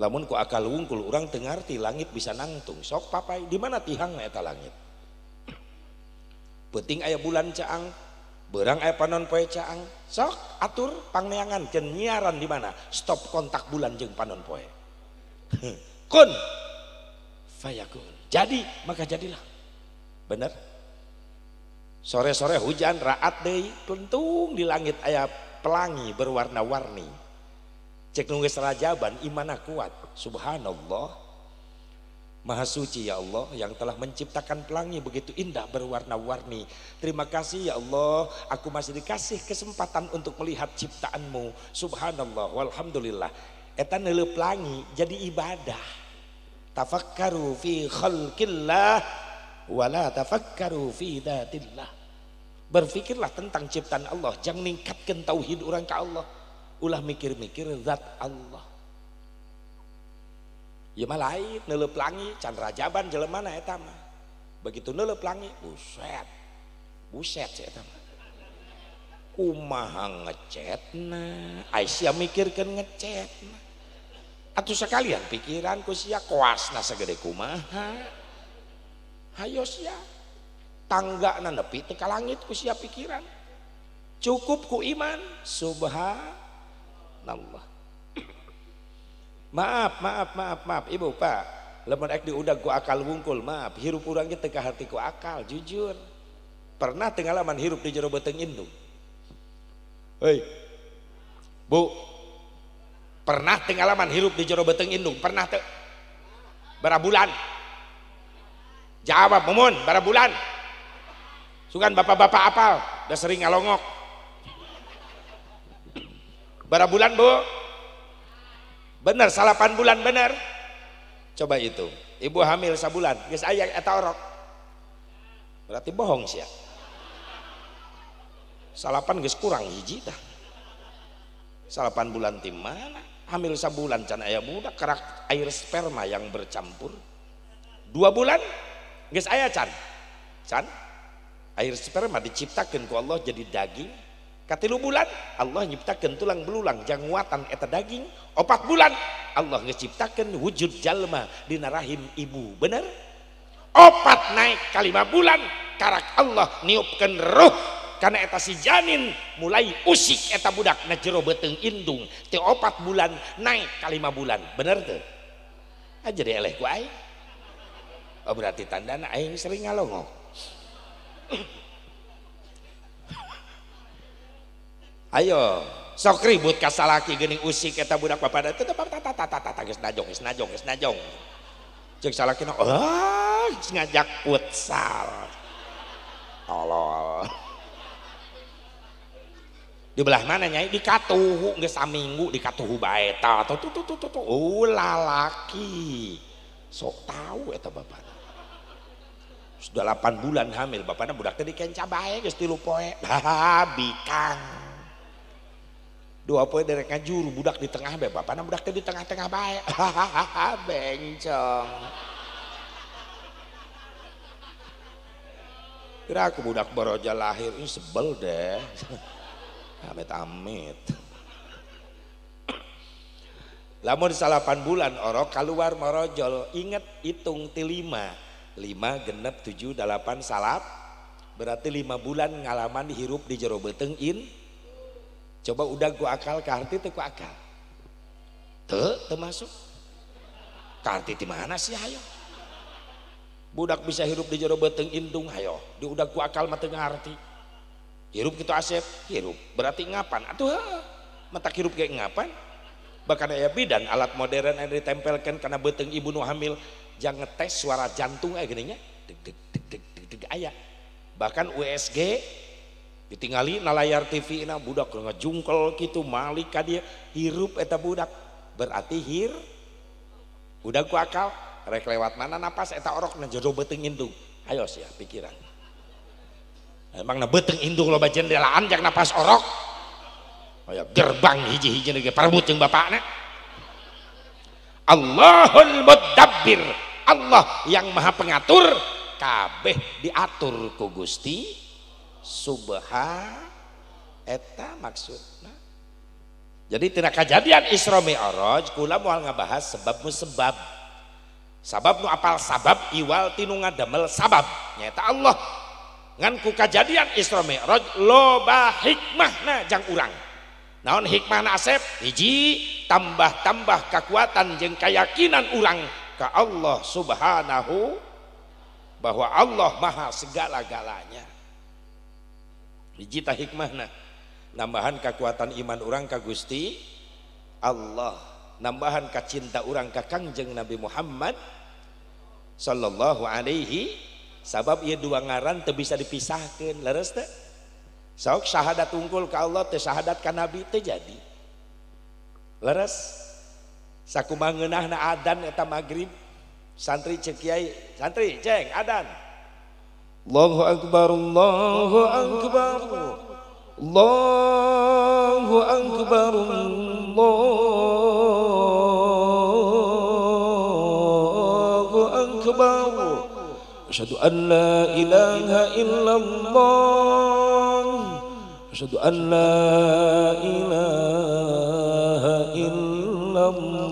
Lamun ku akal wungkul urang teu ngarti langit bisa nangtung. Sok papai di mana tihangna eta langit? Peuting aya bulan caang, berang aya panon poe caang. Sok atur pangneangan jeung nyiaran di mana? Stop kontak bulan jeung panon poe. Kun fayakun. Jadi maka jadilah. Bener? Sore-sore hujan raat deui, kentung di langit aya pelangi berwarna-warni. Cek nu geus rajaban imana kuat. Subhanallah. Maha suci ya Allah yang telah menciptakan pelangi begitu indah berwarna-warni. Terima kasih ya Allah, aku masih dikasih kesempatan untuk melihat ciptaanmu. Subhanallah walhamdulillah. Eta neuleuh pelangi jadi ibadah. Tafakkaru fi khalqillah wala tafakkaru fi dzatillah. Berfikirlah tentang ciptaan Allah, jangan ningkatkan tauhid orang ke Allah. Ulah mikir-mikir zat Allah. Ya mah lain neuleuh pelangi can rajaban jelema na eta mah. Begitu neuleuh pelangi, buset. Buset si eta mah. Kumaha ngecetna? Ai sia mikirkeun ngecetna. Atuh sekalian pikiran ku sia koasna sagede kumaha. Hayo sia. Tanggana nepi teu ka langit ku sia pikiran. Cukup ku iman. Subhanallah. Maaf, maaf, maaf, maaf, ibu pak. Lamun ek diudag ku akal wungkul, maaf. Hirup urang ge teu kaharti ku akal, jujur. Pernah teu ngalaman hirup di jero beuteung indung? Hei, bu, pernah teu ngalaman hirup di jero beuteung indung? Pernah teu? Bara bulan? Jawab, mumun, bara bulan? Sugan bapak-bapak apal, udah sering ngalongok. Bara bulan, bu? Bener, 8 bulan bener. Coba itu, ibu hamil sabulan, geus aya eta orok. Berarti bohong sia. 8 geus kurang hiji tah. 8 bulan ti mana? Hamil sabulan can aya budak kerak air sperma yang bercampur. 2 bulan geus aya can. Can air sperma diciptakeun ku Allah jadi daging. Katilu bulan Allah nyiptakeun tulang belulang jang nguatan eta daging. 4 bulan Allah ngeciptakeun wujud jalma dina rahim ibu. Bener? 4 naik ka 5 bulan karak Allah niupkeun ruh karena eta si janin mulai usik eta budak na jero beuteung indung. Teu 4 bulan naik ka 5 bulan. Bener teu? Ah jadi eleh ku aing. Oh berarti tandana aing sering ngalongok. Ayo Sok ribut ka salaki geuning usik eta budak bapana teu tata geus najong geus najong geus najong. Ceuk salakina ah ngajak futsal. Tolol. Di belah mana nyai di katuhu geus saminggu di katuhu bae ta tuh tuh tuh tuh oh lalaki. Sok tahu eta bapana. Sudah 8 bulan hamil bapana budak teh dikenca bae geus 3 poe. Haha bikang. 2 poe derek ngajuru budak di tengah bae bapana budak teh di tengah-tengah bae. Hahaha bencong. Kira aku budak baroja lahir ini sebel deh. Amit-amit. Lamun 8 bulan orok keluar marojol, inget hitung ti 5. 5 genep 7 8 salap berarti 5 bulan ngalaman hirup di jero beuteung in. Coba udah ku akal kaharti teu ku akal. Teu teu masuk. Kaharti di mana sih hayo? Budak bisa hirup di jero beuteung indung hayo. Di udah ku akal mah teu ngarti. Hirup kitu asep, hirup. Berarti ngapan? Atuh heuh. Matak hirup ge ngapan? Bahkan aya bidan alat modern anu ditempelkeun kana beuteung ibu nu hamil jang ngetes suara jantung aya geuning nya. Deg deg deg deg deg deg aya. Bahkan USG ditingali na layar TV na budak ngejungkel gitu malik ka dia hirup eta budak berarti hir udah ku akal rek lewat mana napas eta orok na jero beuteung indung ayo sia pikiran emang na beuteung indung loba jendelaan jak napas orok aya gerbang hiji-hiji ge parebut jeung bapakna. Allahul mudabbir, Allah yang maha pengatur, kabeh diatur ku Gusti Subha eta maksudna. Jadi tina kajadian Isra Mi'raj kula moal ngabahas sebab musebab. Sabab nu apal sabab iwal tinu ngadamel sabab nyaeta Allah. Ngan ku kajadian Isra Mi'raj loba hikmahna jang urang. Naon hikmahna asep? Hiji, tambah-tambah kekuatan jeung keyakinan urang ka Allah Subhanahu bahwa Allah maha segala-galanya. Hiji tah hikmahna nambahan kekuatan iman urang ka Gusti Allah, nambahan kacinta urang ka Kangjeng Nabi Muhammad sallallahu alaihi sabab ieu dua ngaran teu bisa dipisahkeun leres teu? Sok syahadat unggul ka Allah teu syahadat ka Nabi teu jadi. Leres sakumaha ngeunahna adan eta magrib santri ceuk kiai, santri ceng adan. Allahu akbar, Allahu akbar, Allahu akbar, Allahu akbar. Asyhadu an la ilaha illallah, asyhadu an la ilaha illallah.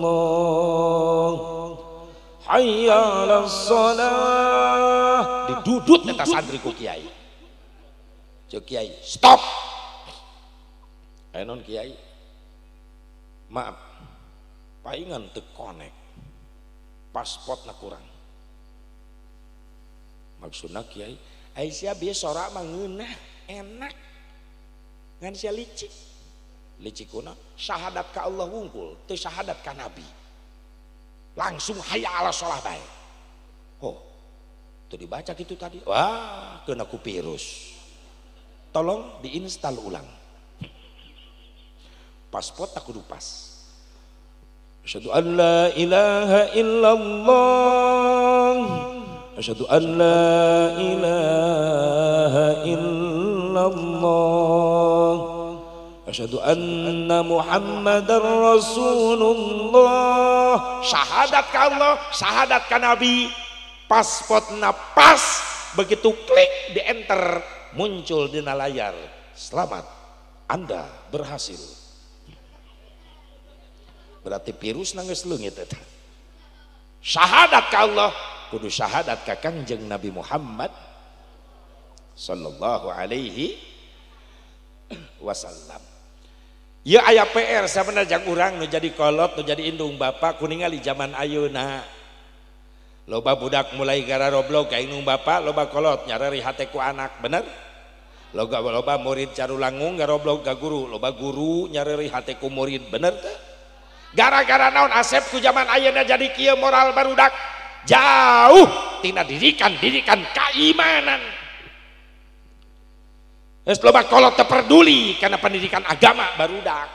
Hayya 'alas shalah. Didudut eta santri ku kiai. Ceuk kiai, stop. Aya non kiai? Maaf, paingan teu konek. Pasportna kurang. Maksudna kiai, ai sia bieu sorak mah ngeunah, enak. Ngan sia licik. Licik kuna syahadat ka Allah wungkul, teu syahadat ka Nabi. Langsung hayya 'ala shalah bae. Oh, itu dibaca gitu tadi. Wah, kena ku virus. Tolong diinstal ulang. Paspor tak kudu pas. Asyhadu an la ilaha illallah, asyhadu an la ilaha illallah, asyhadu anna Muhammadar Rasulullah. Syahadat ka Allah, syahadat ka Nabi. Pasportna pas, begitu klik di enter muncul di layar. Selamat, Anda berhasil. Berarti virus nangis leungit eta. Syahadat ka Allah, kudu syahadat ka Kangjeng Nabi Muhammad sallallahu alaihi wasallam. Ya aya PR sabenerna jang urang nu jadi kolot, nu jadi indung bapak kuningali zaman ayeuna. Loba budak mulai gara roblok ka indung bapak, loba kolot nyareri hate ku anak, bener? Loba murid carulangung garoblog ka guru, loba guru nyareri hate ku murid, bener teu? Gara-gara naon Asep ku zaman ayeuna jadi kieu moral barudak jauh tina didikan-didikan keimanan. Geus loba kolot teu peduli kana pendidikan agama barudak.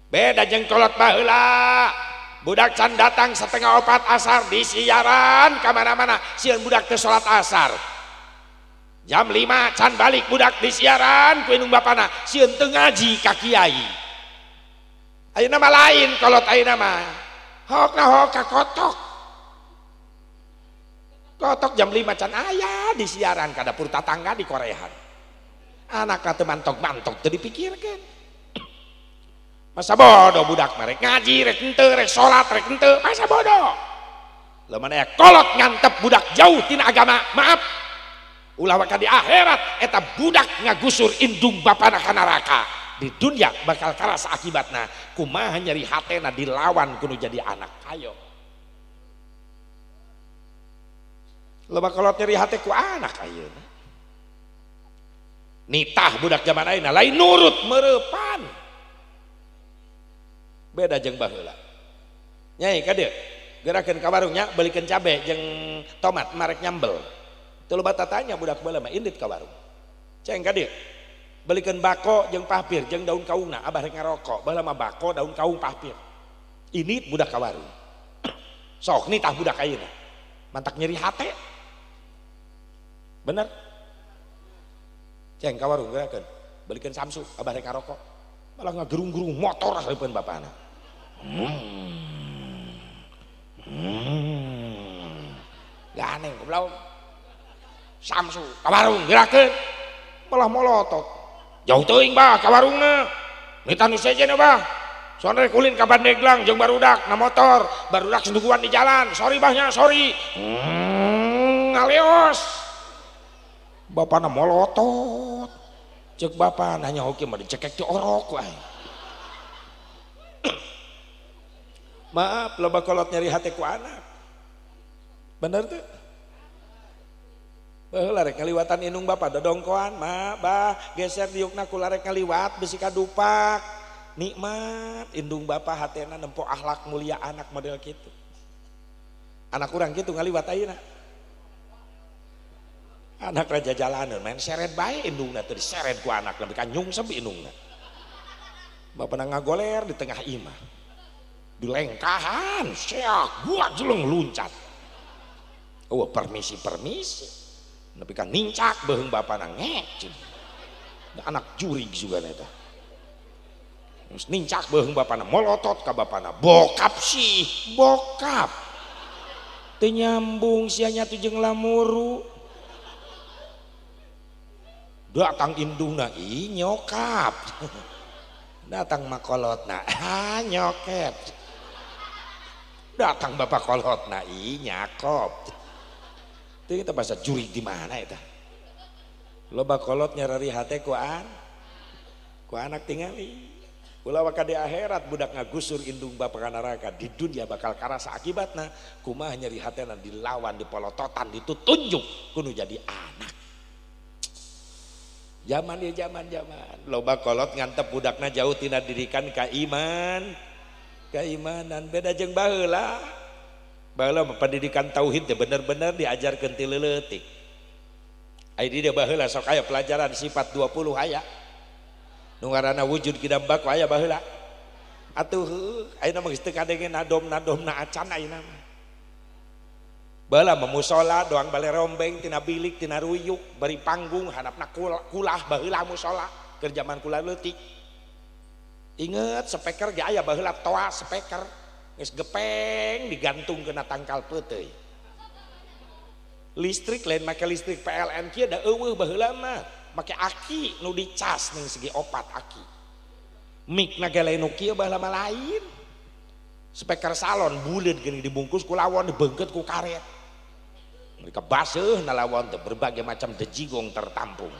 Beda jeung kolot baheula. Budak can datang 3:30 asar di siaran ka mana-mana, sieun budak teu salat asar. Jam 5 can balik budak di siaran ku indung bapana, sieun teu ngaji ka kiai. Ayeuna mah lain kolot ayeuna mah. Hokna hok ka kotok. Kotok jam 5 can aya di siaran ka dapur tatangga di korehan. Anakna teu mantok-mantok teu dipikirkeun. Masa bodoh budak mah rek ngaji rek henteu, rek salat rek henteu, masa bodoh. Lamun aya kolot ngantep budak jauh tina agama, maaf. Ulah waka di akhirat eta budak ngagusur indung bapana ka neraka. Di dunia bakal karasa akibatna. Kumaha nyeri hatena dilawan kudu jadi anak. Ayo. Loba kolot nyeri hate ku anak ayeuna. Nitah budak zaman ayeuna lain nurut mereupan. Beda jeung baheula. Nyai ka dieu gerakeun ka warungnya belikeun cabe jeung tomat marek nyambel. Teu loba tatanya budak baheula mah indit ka warung. Ceng ka dieu belikeun bako jeung pahpir jeung daun kaungna abah rek ngarokok. Baheula mah bako daun kaung pahpir. Indit budak ka warung. Sok nitah budak ayeuna. Mantak nyeri hate. Bener? Ceng ka warung gerakeun belikeun samsu abah rek ngarokok. Malah ngagerung-gerung motor hareupeun bapana. Ganeng goblok. Samsu ka warung gerakeun malah molotot. Jauh teuing bah ka warungna. Nita nu sejen bah. Soalna rek ulin ka Pandeglang jeung barudak na motor, barudak senduguan di jalan. Sorry bahnya, sorry. Ngaleos. Bapana molotot. Cek bapa nanya hoki mah dicekek ti orok wae. Maaf, loba kolot nyeri hate ku anak. Bener tuh? Baheula rek ngaliwatan indung bapa dodongkoan, ma, bah, geser diukna kula rek ngaliwat bisi kadupak. Nikmat indung bapa hatena nempo akhlak mulia anak model kitu. Anak urang kitu ngaliwat ayeuna. Anak raja jalanan main seret bae indungna teu diseret ku anak nepi ka nyungsep indungna. Bapana ngagoler di tengah imah. Dilengkahan, seak, buat jeleng luncat. Oh, permisi-permisi. Nepi ka nincak beuheung bapana ngek. Anak jurig juga eta. Terus nincak beuheung bapana molotot ka bapana. Bokap sih, bokap. Teu nyambung sia nyatu jeung lamuru. Datang indungna ih nyokap. Datang makolotna ah nyoket. Datang bapak kolotna ih nyakop. Itu kita bahasa jurig di mana eta? Loba kolot nyarari hate ku anak tingali. Ulah waka di akhirat budak ngagusur indung bapak ka neraka, di dunia bakal karasa akibatna. Kumaha nyeri hatena dilawan, dipolototan, ditutunjuk kudu jadi anak. Zaman ya zaman. Loba kolot ngantep budakna jauh tina didikan keimanan beda jeung baheula. Baheula pendidikan tauhid teh bener-bener diajarkeun ti leutik. Aya di dieu baheula sok aya pelajaran sifat 20 aya. Nu ngaranna wujud kidam bako aya baheula. Atuh ayeuna mah geus teu kadenge nadom-nadomna acan ayeuna mah. Baheula mah musala doang bale rombeng tina bilik tina ruyuk bari panggung hadapna kulah baheula musala keur jaman kula leutik. Inget speaker ge aya baheula toa speaker geus gepeng digantung kena tangkal peuteuy. Listrik lain make listrik PLN kieu da eueuh baheula mah make aki nu dicas ning segi opat aki. Mikna ge lain nu kieu baheula mah lain. Speaker salon buleud geuning dibungkus ku lawon dibeungkeut ku karet. Mereka baseuh na lawon teh berbagai macam dejigong tertampung.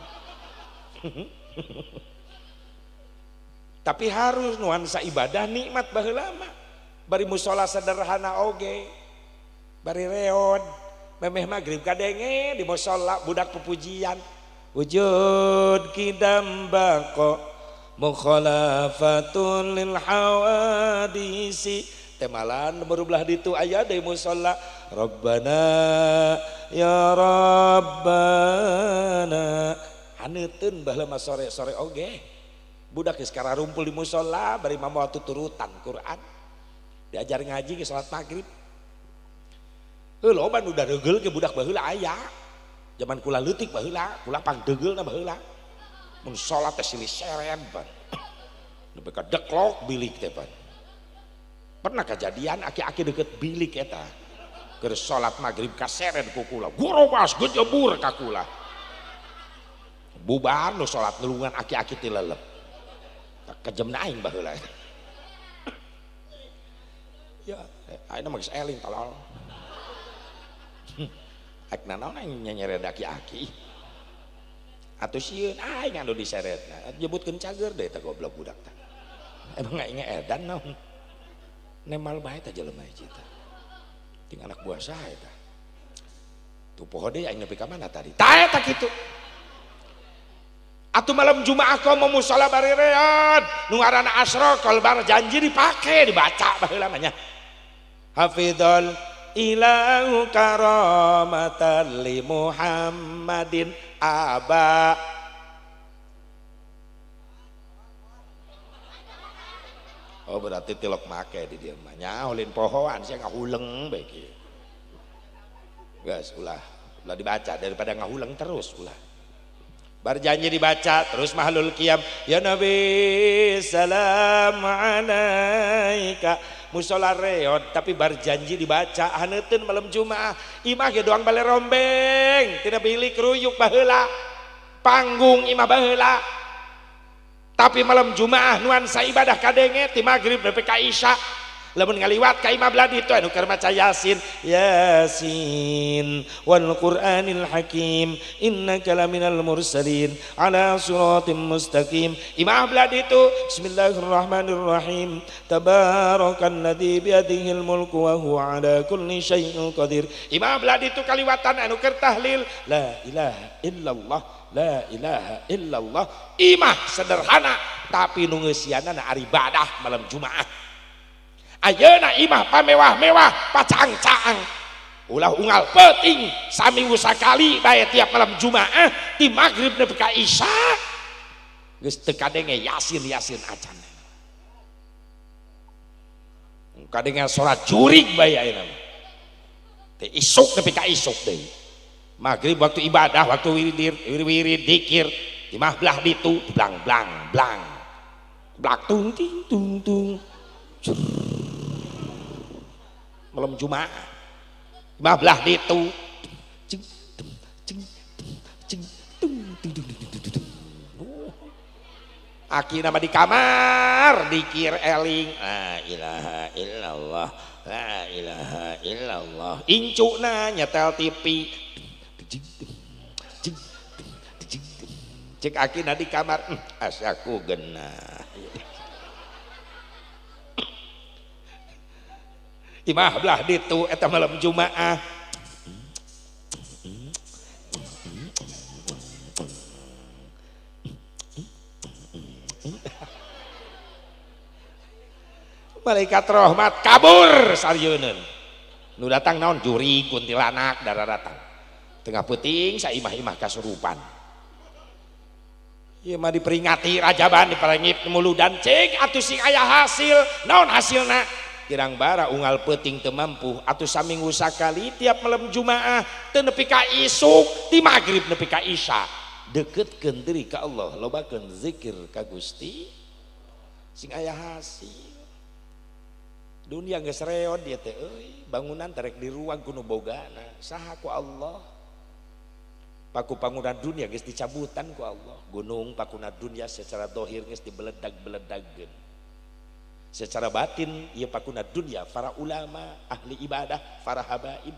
Tapi harus nuansa ibadah nikmat baheula mah. Bari musala sederhana oge. Bari reod, memeh magrib kadenge di musala budak pepujian. Wujud kidam bako mukhalafatun lil hawadisi. Temalan baru belah ditu aya deui musala Rabbana ya Rabbana. Haneuteun baheula mah sore-sore oge. Budak geus kararumpul di musala bari mamawa tuturutan Quran. Diajar ngaji ke salat maghrib. Heuh loba nu daregeul ke budak baheula aya. Zaman kula leutik baheula, kula pangdeugeulna baheula. Mun salat teh silih sereb pan. Nepi ka deklok bilik teh pan. Pernah kejadian aki-aki deket bilik eta. Keur salat maghrib kaseret ku kula. Gorobas gejebur ka kula. Bubar nu salat nulungan aki-aki ti lelep. Kejemna aing baheula. Ya, ayeuna mah geus eling tolol. Aik nanaon aing nyenyered aki-aki. Atuh sieun aing anu diseretna. Nyebutkeun cager deui teh goblok budak teh. Emang aing edan naon. Nemal bae teh jelema hiji teh. Ting anak buah saha eta. Tuh poho deui aing nepi ka mana tadi. Tah eta kitu. Atuh malam Jumaah komo musala bari reot. Nu ngaranna asrokol bar janji dipake dibaca baheula mah nya. Hafidhol ilahu karamatan li Muhammadin aba. Oh berarti tilok make di dieu mah nya ulin pohoan sia ngahuleng bae kieu. Geus ulah, ulah dibaca daripada ngahuleng terus ulah. Bar janji dibaca terus mahlul qiyam ya Nabi salam alaika. Musola reot tapi bar janji dibaca haneuteun malam Jumaah. Imah ge doang bale rombeng tina bilik ruyuk baheula. Panggung imah baheula. Tapi malam Jumaah nuansa ibadah kadenge ti magrib nepi ka isya. Lamun ngaliwat ka imah belah ditu anu keur maca Yasin. Yasin wal Qur'anil Hakim innaka laminal mursalin ala siratim mustaqim. Imah belah ditu bismillahirrahmanirrahim tabarakalladzi biyadihil mulku wa huwa ala kulli syai'in qadir. Imah belah ditu kaliwatan anu keur tahlil la ilaha illallah la ilaha illallah. Imah sederhana tapi nu ngeusianana ari ibadah malam Jumaah. Ayeuna imah pamewah-mewah pacaang-caang ulah unggal peuting sami sakali bae tiap malam Jumaah ti magrib nepi ka isya geus teu kadenge Yasin Yasin acan. Kadenge salat jurig bae ayeuna mah. Teh isuk nepi ka isuk deui. Maghrib waktu ibadah, waktu wirid, dikir, imah belah ditu blang blang blang. Blak tung ting tung tung. Malam Jumaah imah belah ditu cing cing cing tung tung tung tung. Aki nama di kamar dikir eling la ilaha illallah la ilaha illallah. Incuna nyetel TV cing cing cek aki na di kamar asaku genah. Imah belah ditu eta malam Jumaah. Malaikat rahmat kabur sarieunun. Nu datang naon juri kuntilanak darah datang. Tengah peuting saimah-imah kasurupan. Ieu mah diperingati rajaban diparengip muludan cing atuh sing aya hasil. Naon hasilna? Kirang bara unggal peuting teu mampu atuh saminggu sakali tiap malam Jumaah teu nepi ka isuk ti magrib nepi ka isya deketkeun diri ka Allah lobakeun zikir ka Gusti sing aya hasil. Dunia geus reot ieu teh euy bangunan terek di ruang ku nu bogana saha ku Allah. Paku bangunan dunia geus dicabutan ku Allah. Gunung pakuna dunia secara dohir geus dibeledag-beledagkeun. Secara batin ieu pakuna dunia para ulama, ahli ibadah, para habaib.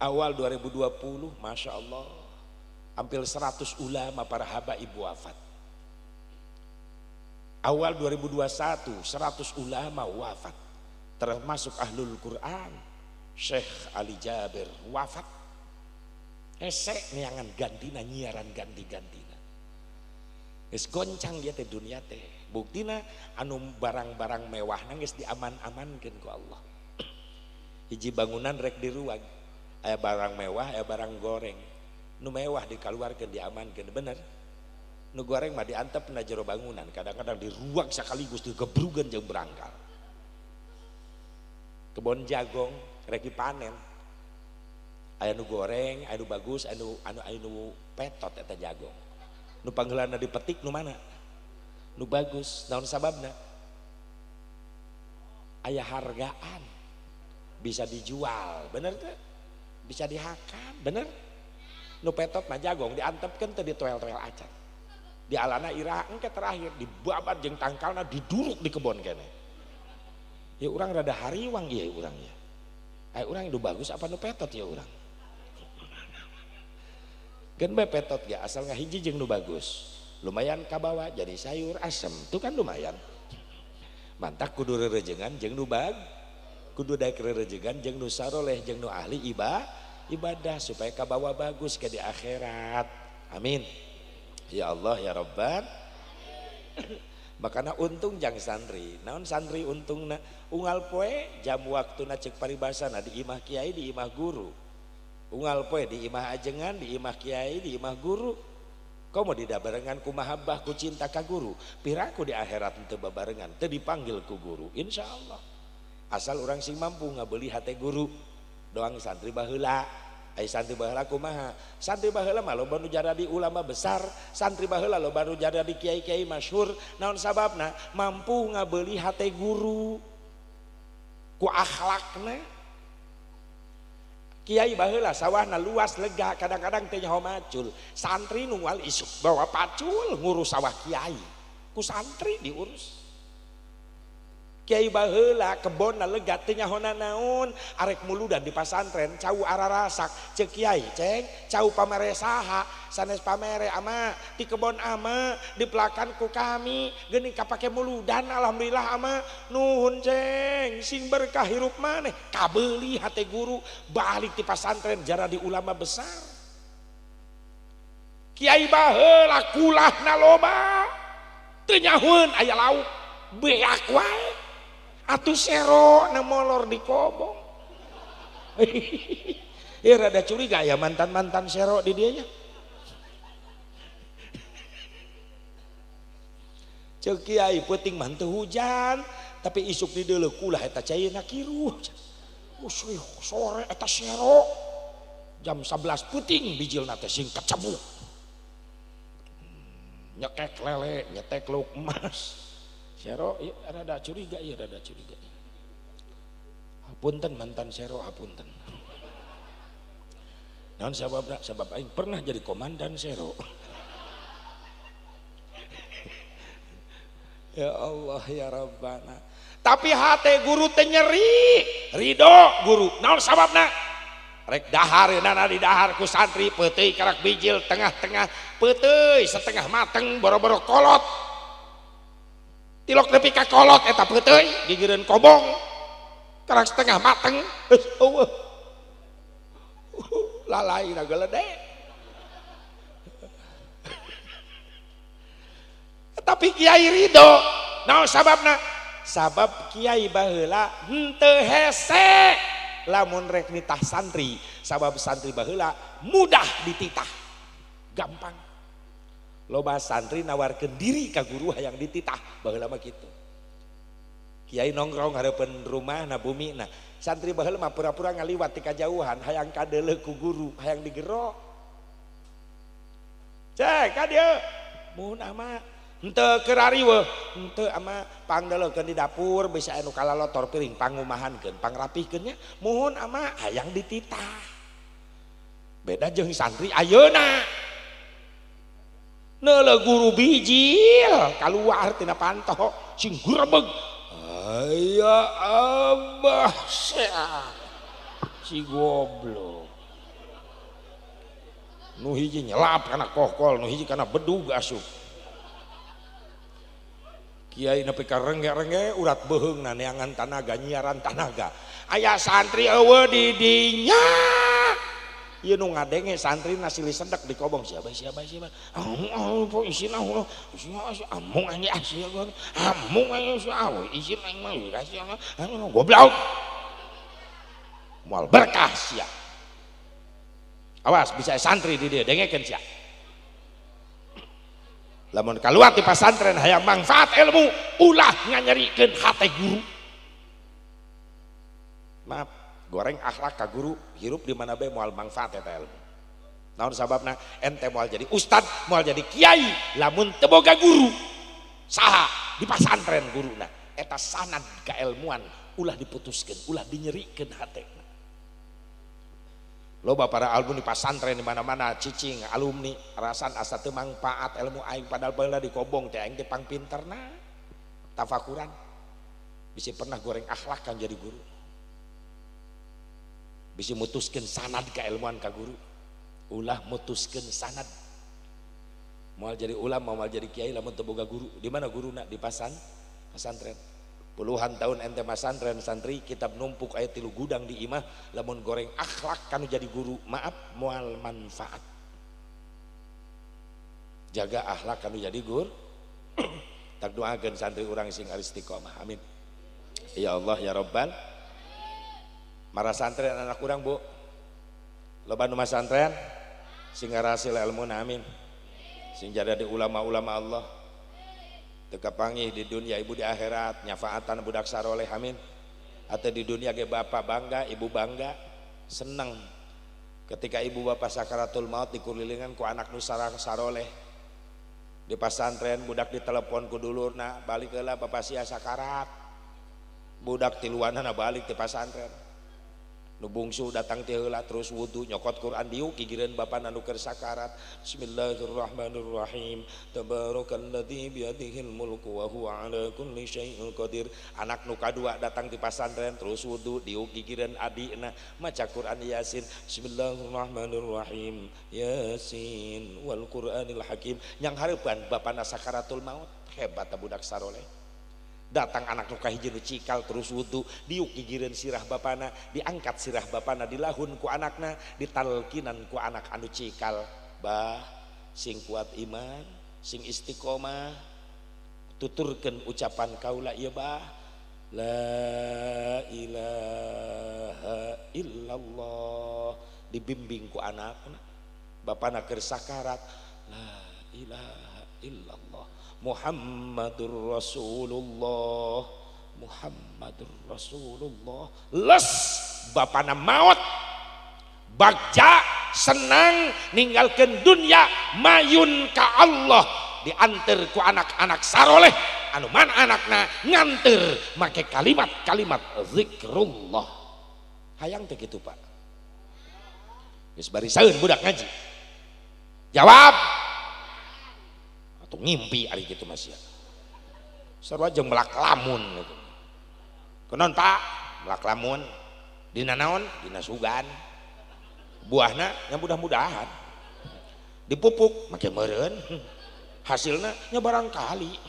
Awal 2020 Masya Allah hampir 100 ulama para habaib wafat. Awal 2021 100 ulama wafat, termasuk ahlul Quran Syekh Ali Jaber wafat. Hese neangan gantina nyiaran ganti-gantina. Geus goncang dia teh dunia teh. Buktina anu barang-barang mewahna geus diaman-amankeun ku Allah. Hiji bangunan rek diruag, aya barang mewah, aya barang goreng. Nu mewah dikaluarkeun diamankeun, bener. Nu goreng mah diantep na jero bangunan, kadang-kadang diruag sekaligus digebrugan jeung berangkal. Kebon jagong rek dipanen. Aya nu goreng, aya nu bagus, anu anu petot eta jagong. Nu pangheulana dipetik nu mana? Nu bagus, naon sababna? Aya hargaan. Bisa dijual, bener teu? Bisa dihakan, bener? Nu petot mah jagong diantepkeun teu ditoel-toel acan. Dialana iraha engke terakhir dibabat jeung tangkalna diduruk di kebon keneh. Ya urang rada hariwang ieu urang ya. Aya urang nu bagus apa nu petot ya urang? Gen bae petot ya asal ngahiji jeung nu bagus. Lumayan kabawa jadi sayur asem, itu kan lumayan. Mantak kudu rerejengan jeung nu bag, kudu daek rerejengan jeung nu saroleh jeung nu ahli ibadah supaya kabawa bagus ke di akhirat. Amin. Ya Allah ya Rabban. Makana untung jang santri. Naon santri untungna? Unggal poe jam waktuna cek paribasana di imah kiai di imah guru. Unggal poe di imah ajengan, di imah kiai, di imah guru. Komo didabarengan ku mahabbah ku cinta ka guru. Piraku di akhirat teu babarengan, teu dipanggil ku guru. Insyaallah. Asal urang sing mampu ngabeuli hate guru. Doang santri baheula. Ai santri baheula kumaha? Santri baheula mah loba nu jadi ulama besar, santri baheula loba nu jadi kiai-kiai masyhur. Naon sababna? Mampu ngabeuli hate guru ku akhlakna. Kiai baheula sawahna luas lega, kadang-kadang teh nyaho macul. Santri nu ngual isuk bawa pacul ngurus sawah kiai. Ku santri diurus. Kiai baheula kebonna lega teu nyaho naon, arek muludan di pasantren cau ararasak ceuk kiai ceng cau pamere saha sanes pamere ama di kebon ama dipelakan ku kami geuning kapake muludan alhamdulillah ama nuhun ceng sing berkah hirup maneh kabeuli hate guru balik di pasantren jadi ulama besar. Kiai baheula kulahna loba teu nyahoeun aya lauk beak wae atuh sero na molor di kobong. Ya rada curiga ya mantan-mantan sero di dianya. Ceuk kiai peuting mah teu hujan tapi isuk di deuleu kulah eta caina kiruh. Sore eta sero jam 11 peuting bijilna teh sing kecebuk. Nyekek lele, nyetek lauk emas. Sero, ya, rada curiga, ya rada curiga. Hapunten mantan sero, hapunten. Naon sababna? Sabab aing pernah jadi komandan sero. Ya Allah ya Rabbana. Tapi hate guru teh nyeri, ridho guru. Naon sababna? Rek dahar nana di dahar ku santri peuteuy karak bijil tengah-tengah peuteuy setengah mateng boro-boro kolot. Tilok nepi ka kolot eta peuteuy gigireun kobong karak setengah mateng geus eueuh lalaina gelede. Tapi kiai ridho. Naon sababna? Sabab kiai baheula henteu hese lamun rek nitah santri, sabab santri baheula mudah dititah, gampang. Loba santri nawarkeun diri ka guru hayang dititah baheula mah kitu. Kiai nongkrong hareupeun rumah na bumi na. Santri baheula mah pura-pura ngaliwat ti kajauhan hayang kadeuleu ku guru, hayang digero. Cek ka dieu. Muhun ama henteu keur ariweuh, henteu ama pangdeleukeun di dapur bisa anu kalalotor piring pangumahankeun, pangrapihkeun nya. Muhun ama hayang dititah. Beda jeung santri ayeuna. Neuleuh guru bijil kaluar tina panto sing gurebeg. Aya abah si goblok. Nu hiji nyelap kana kokol, nu hiji kana bedug asup. Kiai nepi ka rengge-rengge urat beuheungna neangan tanaga nyiaran tanaga. Aya santri eueuh di dinya. Ieu nu ngadenge santri silih sedek di kobong siapa siapa siapa. Oh isin ah amung aing ah sia amung aing sia isin aing mah sia goblok. Moal berkah sia. Awas bisa santri di dieu dengekeun sia. Lamun kaluar ti pasantren hayang manfaat ilmu ulah nganyerikeun hate guru. Maaf, goreng akhlak ka guru hirup di mana bae moal manfaat eta ilmu. Naon sababna ente moal jadi ustad, moal jadi kiai lamun teu boga guru. Saha di pasantren guruna eta sanad kailmuan ulah diputuskeun, ulah dinyerikeun hatena. Loba para alumni pasantren di mana-mana cicing alumni rasan asa teu mangpaat ilmu aing padahal baheula di kobong teh aing teh pangpinterna. Tafakuran bisi pernah goreng akhlak kan jadi guru. Bisi mutuskeun sanad keilmuan ka guru. Ulah mutuskeun sanad. Moal jadi ulama, moal jadi kiai lamun teu boga guru. Di mana guruna? Di pasantren. Puluhan tahun ente masantren santri kitab numpuk aya 3 gudang di imah lamun goreng akhlak kanu jadi guru, maaf moal manfaat. Jaga akhlak kanu jadi guru. Tak doakeun santri urang sing istiqomah. Amin. Ya Allah ya Rabbal. Mara santren anak urang Bu. Loba nu masantren sing ngarasil ilmuna amin. Sing jadi ulama-ulama Allah. Teu kapanggih di dunia ibu di akhirat nyafaatan budak saroleh amin. Atau di dunia ge bapak bangga, ibu bangga, seneng ketika ibu bapak sakaratul maut dikulilingan ku anak nu saroleh. Di pasantren budak ditelepon ku dulurna, balik heula bapak sia sakarat. Budak tiluanana balik di pasantren. Nu bungsu datang ti heula terus wudu nyokot Quran diuk gigireun bapana nu keur sakarat. Bismillahirrahmanirrahim. Tabarakalladzi biyadihil mulku wa huwa ala kulli syai'in qadir. Anak nu kadua datang ti pasantren terus wudu diuk gigireun adina maca Quran Yasin. Bismillahirrahmanirrahim. Yasin wal Qur'anil Hakim. Yang hareupan bapana sakaratul maut. Hebat budak saroleh. Datang anak nu kahiji nu cikal terus wudu diuk gigireun sirah bapana, diangkat sirah bapana dilahun ku anakna, ditalkinan ku anak anu cikal. Bah sing kuat iman, sing istiqomah, tuturkeun ucapan kaula ieu bah, la ilaha illallah, dibimbing ku anakna. Bapana keur sakarat, la ilaha illallah Muhammadur Rasulullah, Muhammadur Rasulullah. Les bapana maut bagja senang ninggalkeun dunia mayun ka Allah, dianter ku anak-anak saroleh anu mana anakna nganter make kalimat-kalimat zikrullah. Hayang teh kitu Pak. Geus barisaeun budak ngaji. Jawab. Atau ngimpi ari gitu mas ya. Sarua jeung melak lamun gitu. Kunaon Pak? Melak lamun. Dina naon? Dina sugan. Buahna nya mudah-mudahan. Dipupuk make meureun. Hasilna nya barangkali.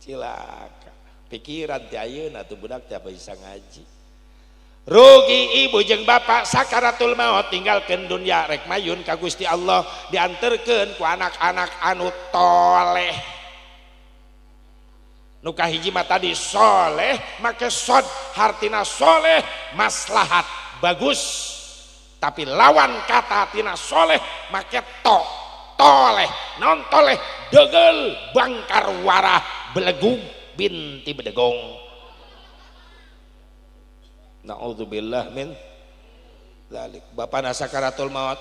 Cilaka. Pikiran teh ayeuna atuh budak teh bisa ngaji. Rugi ibu jeung bapak sakaratul maut tinggalkeun dunia rek mayun ka Gusti Allah, dianterkeun ku anak-anak anu toleh. Nu kahiji mah tadi soleh make sod, hartina soleh maslahat bagus. Tapi lawan kata tina soleh make to, toleh. Non toleh degel bangkar warah belegug binti bedegong. Na'udzubillah min dzalik. Bapana sakaratul maut,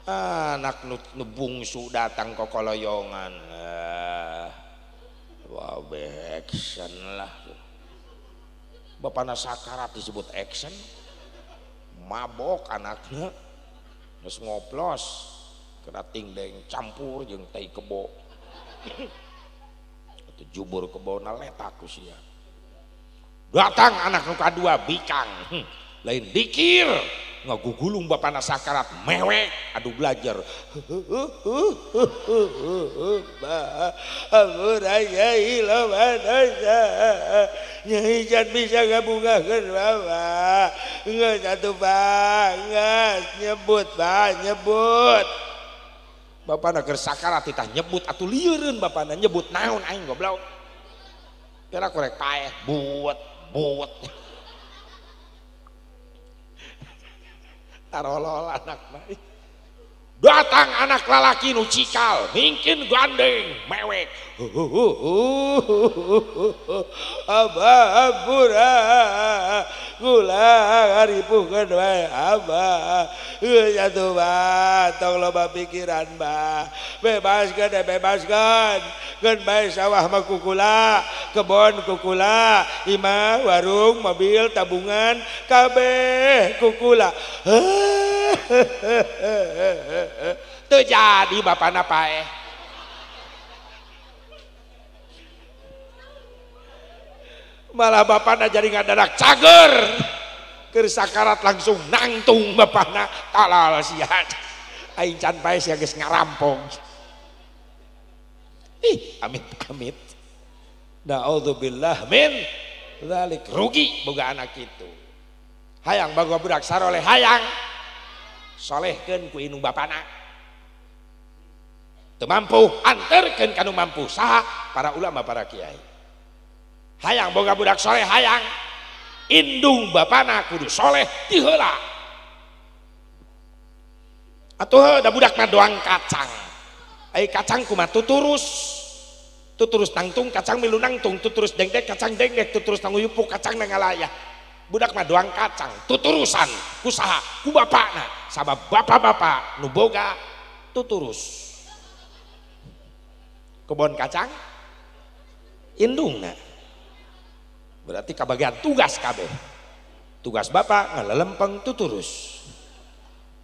anak nu bungsu datang ke koloyongan. Wah, action lah. Bapana sakarat disebut action. Mabok anaknya, terus ngoplos, kena tingdeng campur jeung tai kebo. Atau jubur kebo na letak ku sia. Datang anak nu kadua bikang, lain dikir, Ngagugulung bapana sakarat mewek aduh belajar. Nyai can bisa ngabungahkeun bapak. Geus atuh banget nyebut bah nyebut. Bapana keur sakarat titah nyebut atuh lieureun bapana nyebut naon aing goblok. Kira korek paeh buat buat. Tarolol anak mah. Datang anak lalaki nu cikal, mingkin gandeng, mewek. Abah ampura, kula ngaripuhkeun wae abah. Geus atuh bah, tong loba pikiran bah. Bebaskeun bebaskeun. Keun bae sawah mah kukula, kebon kukula, imah, warung, mobil, tabungan, kabeh kukula. Teu jadi bapana paeh. Malah bapana jadi ngadadak cager. Keur sakarat langsung nangtung bapana talal sia. Aing can paeh sia geus ngarampong. Ih, amit amit. Na'udzubillah min dzalik. Rugi boga anak itu. Hayang boga budak saroleh hayang. Solehkeun ku indung bapana. Teu mampu anterkeun ka nu mampu saha para ulama para kiai. Hayang boga budak soleh hayang indung bapana kudu soleh ti heula. Atuh da budak mah doang kacang. Ai kacang kumaha tuturus. Tuturus nangtung kacang milu nangtung, tuturus dengdek kacang dengdek, tuturus nanguyupuk kacang nangalayah. Budak mah doang kacang, tuturusan kusaha ku bapana sabab bapak-bapak nu boga tuturus. Kebon kacang indungna. Berarti kabagian tugas kabeh. Tugas bapak ngalelempeng tuturus.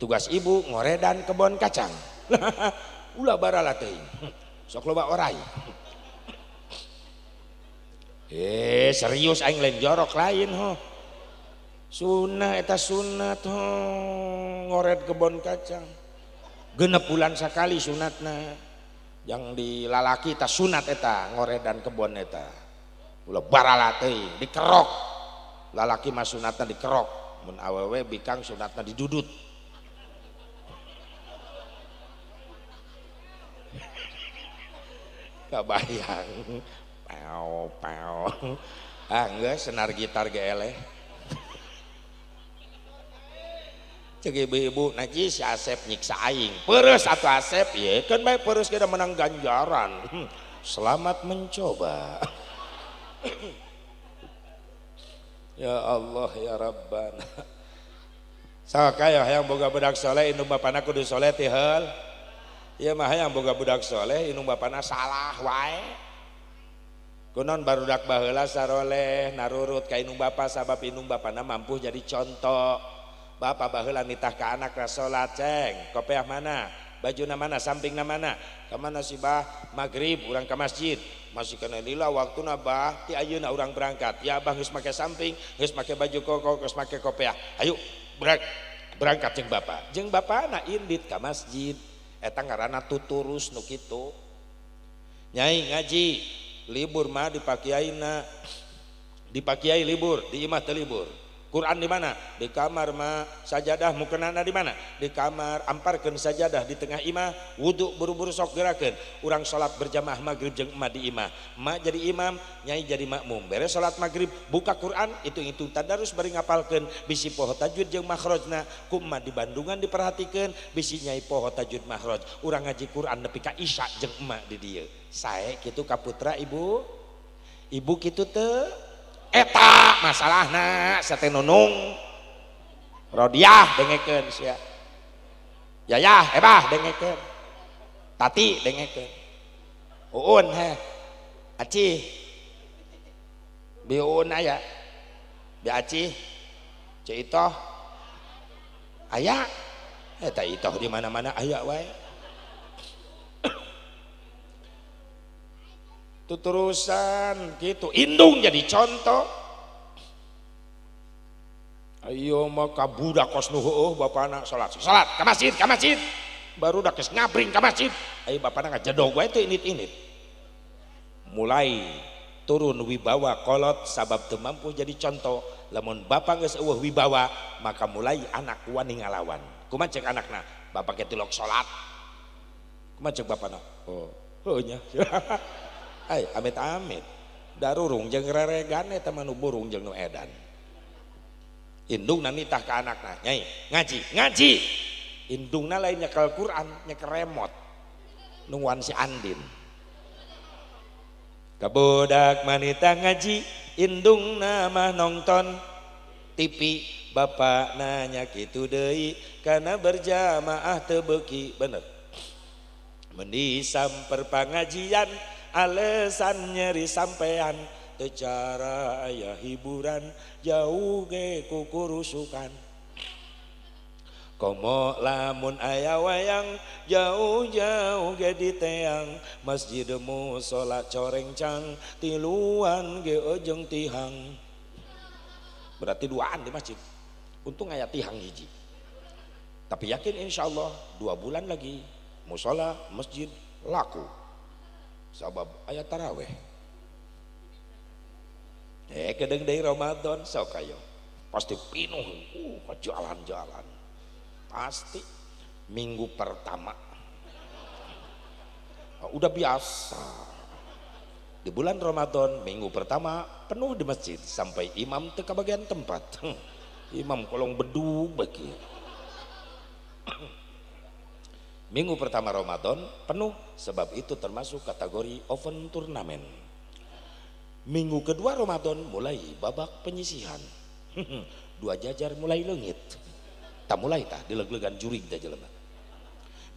Tugas ibu ngoredan kebon kacang. Ulah barala teuing. Sok loba orai. Serius aing lain jorok lain ho. Sunah eta sunat ho ngored kebon kacang. 6 bulan sekali sunatna. Yang dilalaki ta sunat eta ngoredan kebon eta. Ulah barala teuing dikerok. Lalaki mah sunatna dikerok, mun awewe bikang sunatna didudut. Kabayang. Pau pau. Ah geus senar gitar ge eleh. Cek ibu-ibu najis si Asep nyiksa aing. Peres atuh Asep ye keun bae peres ge menang ganjaran. Selamat mencoba. Ya Allah ya Rabbana. Sok aya hayang boga budak soleh indung bapana kudu soleh ti heul. Ieu mah hayang boga budak soleh indung bapana salah wae. Kunaon barudak baheula saroleh narurut ka indung bapa sabab indung bapana mampu jadi contoh. Bapak baheula nitah ka anak salat ceng, kopiah mana, bajuna mana, sampingna mana, ka mana si bah maghrib urang ka masjid, masih kena lila waktuna bah, ti ayeuna urang berangkat. Ya abah geus make samping, geus make baju koko, geus make kopiah. Ayo berangkat jeung bapak. Jeung bapana indit ka masjid. Eta ngaranna tuturus nu kitu. Nyai ngaji, libur mah dipakiaina. Dipakiai libur, di imah teu libur. Quran di mana? Di kamar mah. Sajadah mukenana di mana? Di kamar. Amparkeun sajadah di tengah imah, wudu buru-buru sok gerakeun. Urang salat berjamaah maghrib jeung emak di imah. Emak jadi imam, nyai jadi makmum. Beres salat maghrib, buka Quran, hitung-hitung tadarus bari ngapalkeun, bisi poho tajwid jeung makhrajna. Ku emak di Bandungan diperhatikeun, bisi nyai poho tajwid makhraj. Urang ngaji Quran nepi ka isya jeung emak di dieu. Sae kitu ka putra ibu. Ibu kitu teu? Eta masalahna sate nunung Rodiah dengekeun sia. Yayah ebah dengekeun. Tati dengekeun. Uun heh. Aci. Bi uun aya. Bi aci. Ceu Itoh. Aya. Eta Itoh di mana-mana aya wae. Tuturusan gitu, indung jadi contoh. Ayo mah ka budak kos nu heueuh bapana salat. Salat ka masjid, ka masjid. Baru dak geus ngabring ka masjid. Ayo bapana ngajedog wae teu init-init. Mulai turun wibawa kolot sabab teu mampu jadi contoh. Lamun bapak geus eueuh wibawa, maka mulai anak wani ngalawan. Kumaha cek anakna? Bapak ge tilok salat. Kumaha cek bapana? Oh, heueuh nya. Ai amit-amit. Darurung jeung reregan eta mah nu burung jeung nu edan. Indungna nitah ka anakna, nyai ngaji, ngaji. Indungna lain nyekel Quran, nyekel remote. Nungguan si Andin. Kabudak manita ngaji, indungna mah nonton TV, bapak nanya kitu deui kana berjamaah teu beuki, bener. Mendi samper pangajian, alasan nyeri sampean. Cara aya hiburan jauh ge kukurusukan komo lamun aya wayang jauh-jauh ge diteang masjid musala corengcang tiluan ge ojeng tihang. Berarti duaan di masjid, untung aya tihang hiji. Tapi yakin insyaallah 2 bulan lagi musala masjid laku sabab aya taraweh. Kedeng dari Ramadan sok ayo pasti pinuh, jalan-jalan pasti minggu pertama udah biasa di bulan Ramadan minggu pertama penuh di masjid sampai imam teu kabagian tempat. Imam kolong bedug bagi. Minggu pertama Ramadan penuh sebab itu termasuk kategori open turnamen. Minggu kedua Ramadan mulai babak penyisihan. 2 jajar mulai leungit. Tak mulai tah dileg-legan jurig teh jelema.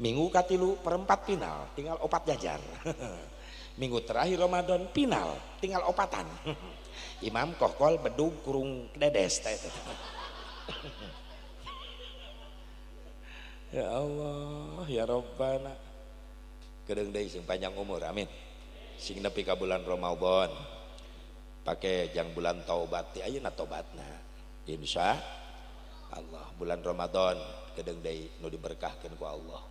Minggu katilu perempat final, tinggal 4 jajar. Minggu terakhir Ramadan final, tinggal 4. Imam kohkol bedug kurung dedes teh. Ya Allah, ya Rabbana. Kedeung deui sing panjang umur, amin. Sing nepi ka bulan Ramadan. Pakai jang bulan taubat ti ayeuna tobatna insya Allah bulan Ramadan kedeung deui nu diberkahkeun ku Allah.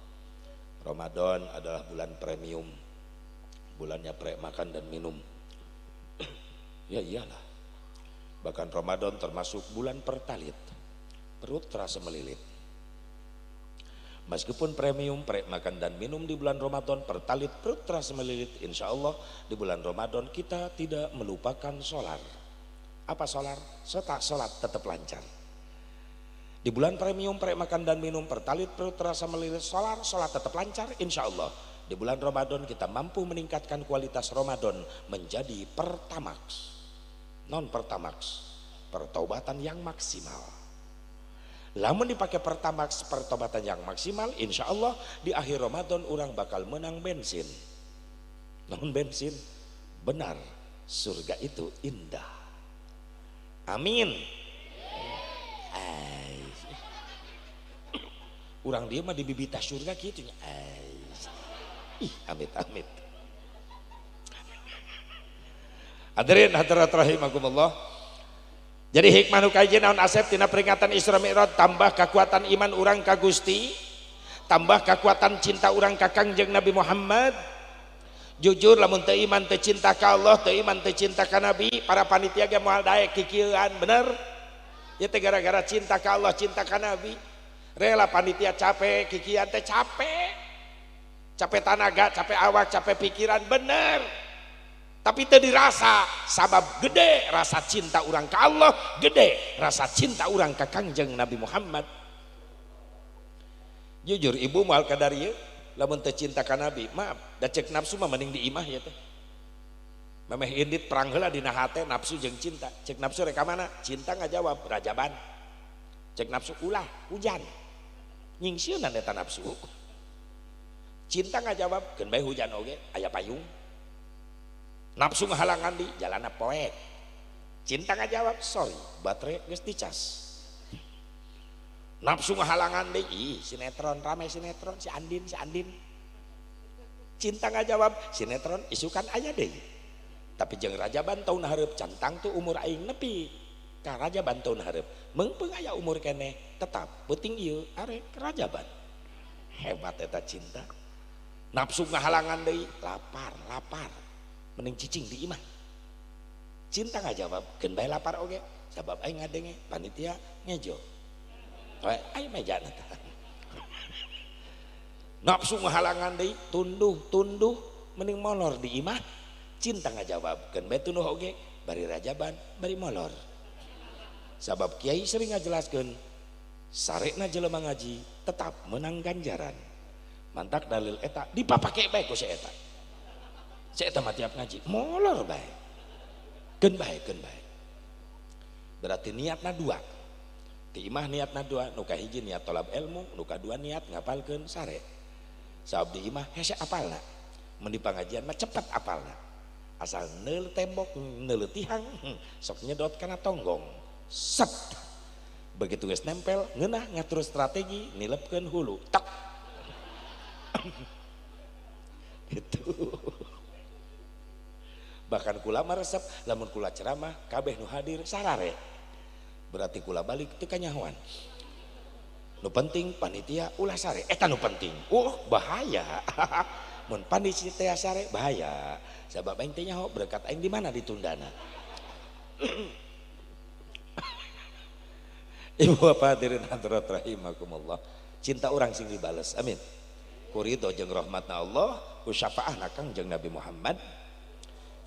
Ramadan adalah bulan premium, bulannya pre makan dan minum. Ya iyalah, bahkan Ramadan termasuk bulan pertalit, perut terasa melilit. Meskipun premium pre makan dan minum di bulan Ramadan, pertalit perut terasa melilit, insya Allah di bulan Ramadan kita tidak melupakan solar. Apa solar? Sholat tetap lancar. Di bulan premium pre makan dan minum, pertalit perut terasa melilit, solar, sholat tetap lancar, insya Allah. Di bulan Ramadan kita mampu meningkatkan kualitas Ramadan menjadi pertamax, non pertamax, pertaubatan yang maksimal. Lamun dipakai pertamax pertobatan yang maksimal, insya Allah di akhir Ramadan orang bakal menang bensin. Non bensin, benar, surga itu indah. Amin. Orang dia mah dibibita surga gitu. Ih, amit amit. Hadirin hadirat rahimakumullah. Jadi hikmah nu kaji naon asep tina peringatan Isra Mi'raj, tambah kekuatan iman urang ka Gusti, tambah kekuatan cinta urang ka Kangjeng Nabi Muhammad. Jujur lamun teu iman teu cinta ka Allah, teu iman teu cinta ka Nabi, para panitia ge moal daek kikieuan, bener? Ya teh gara-gara cinta ka Allah, cinta ka Nabi, rela panitia capek, kikian teh capek. Capek tanaga, capek awak, capek pikiran, bener. Tapi teu dirasa sabab gede rasa cinta urang ka Allah, gede rasa cinta urang ka Kangjeng Nabi Muhammad. Jujur ibu moal kadar ieu lamun teu cinta ka Nabi, maaf, da cek nafsu mah mending di imah ya teh. Memeh indit perang heula dina hate nafsu jeung cinta. Cek nafsu rek ka mana? Cinta ngajawab rajaban. Cek nafsu ulah hujan. Nyingsieunan eta nafsu. Cinta ngajawab keun bae hujan oge aya payung. Nafsu ngahalangan di jalana poek. Cinta ngajawab sorry baterai geus dicas. Nafsu ngahalangan di ih sinetron rame sinetron si Andin si Andin. Cinta ngajawab sinetron isukan aya deui. Tapi jeung rajaban taun hareup cantang tuh umur aing nepi. Ka Rajaban tahun hareup. Meungpeung aya umur keneh tetap peuting ieu arek Rajaban. Hebat eta cinta. Nafsu ngahalangan deui, lapar, lapar. Mending cicing di imah. Cinta ngajawab, keun bae lapar oge, sabab aing ngadenge panitia ngejo. Aing mejana tah. Nafsu ngahalangan deui, tunduh, tunduh, mending molor di imah. Cinta ngajawab, keun bae tunduh oge, bari Rajaban, bari molor. Sabab kiai sering ngajelaskeun, sarekna jelema ngaji tetap menang ganjaran. Mantak dalil eta dipapake bae ku si eta. Si eta mah tiap ngaji molor bae. Keun bae, keun bae. Berarti niatna dua. Ti imah niatna dua, nu kahiji niat tolab ilmu, nu kadua niat ngapalkeun sare. Sabab di imah hese apalna. Mun di pangajian mah cepet apalna. Asal neul tembok, neul tihang, sok nyedot kana tonggong. Set. Begitu geus nempel, ngeunah ngatur strategi nilepkeun hulu. Tak. Gitu. Bahkan kula mah resep lamun kula ceramah kabeh nu hadir sarare. Berarti kula balik teu kanyahoan. Nu penting panitia ulah sare, eta nu penting. Bahaya. Mun panitia sare bahaya. Sabab aing teh nyaho berkat aing di mana ditundana. Ibu bapak hadirin hadirat rahimakumullah. Cinta orang sing dibales. Amin. Ku ridho jeung rahmatna Allah, ku syafaahna Kangjeng Nabi Muhammad.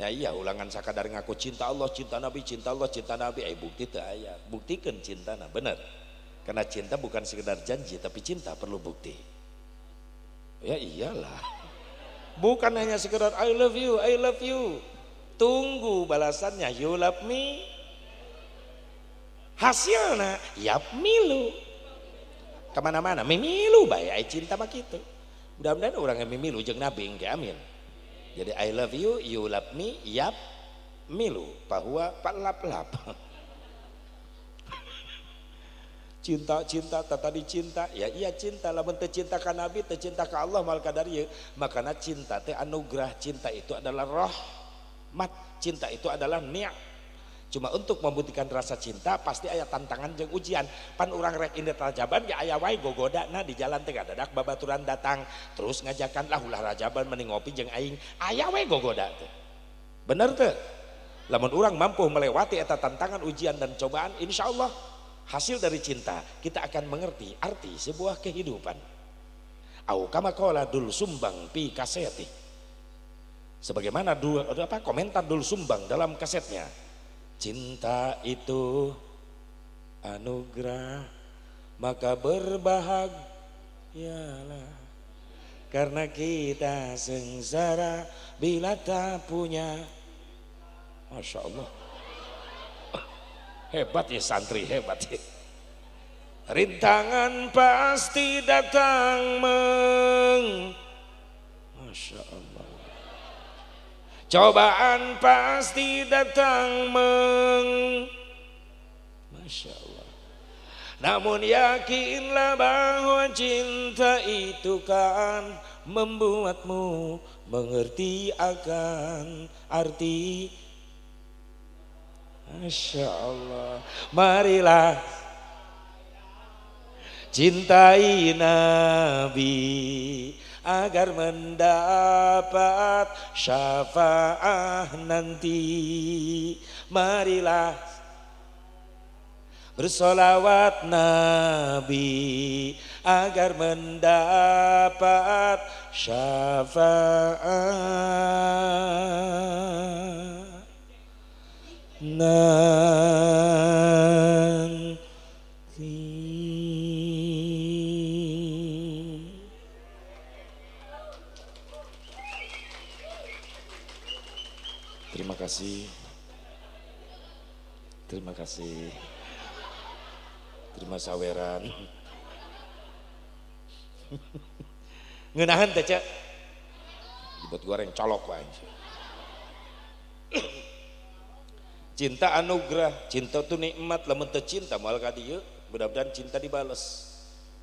Ya iya, ulangan sakadar ngaku cinta Allah, cinta Nabi, cinta Allah, cinta Nabi, bukti teu aya. Buktikeun cintana, bener. Karena cinta bukan sekedar janji, tapi cinta perlu bukti. Ya iyalah. Bukan hanya sekedar I love you, I love you. Tunggu balasannya, you love me. Hasilna yap milu. Kemana-mana mimilu bae ai cinta mah kitu. Mudah-mudahan orang yang mimilu jeung Nabi engke, amin. Jadi I love you, you love me, yap milu, bahwa palap-lap. Cinta, cinta, tadi cinta, ya iya cinta, lamun teu cinta ka Nabi, teu cinta ka Allah mal kadar ieu. Makana cinta teh anugerah, cinta itu adalah rahmat, cinta itu adalah niat. Cuma untuk membuktikan rasa cinta pasti aya tantangan jeung ujian. Pan urang rek indit Rajaban ge aya wae gogodana di jalan teh dadak babaturan datang terus ngajakan lah ulah Rajaban mending ngopi jeung aing, aya wae gogoda teh. Bener teh? Lamun urang mampu melewati eta tantangan ujian dan cobaan, insyaallah hasil dari cinta kita akan mengerti arti sebuah kehidupan. Au kama qala Dul Sumbang pi kaseti. Sebagaimana komentar Dul Sumbang dalam kasetnya. Cinta itu anugerah, maka berbahagialah, karena kita sengsara bila tak punya. Masya Allah, hebat ya santri, hebat ya. Rintangan pasti datang Masya Allah. Cobaan pasti datang Masya Allah. Namun yakinlah bahwa cinta itu kan membuatmu mengerti akan arti. Masya Allah. Marilah cintai Nabi agar mendapat syafaah nanti. Marilah bersolawat Nabi agar mendapat syafaah nanti. Terima kasih. Terima kasih. Terima saweran. Ngeunaheun teh, Cek. Dibuat goreng colok wae. Cinta anugerah, cinta itu nikmat, lamun teu cinta moal ka dieu, mudah-mudahan cinta dibales.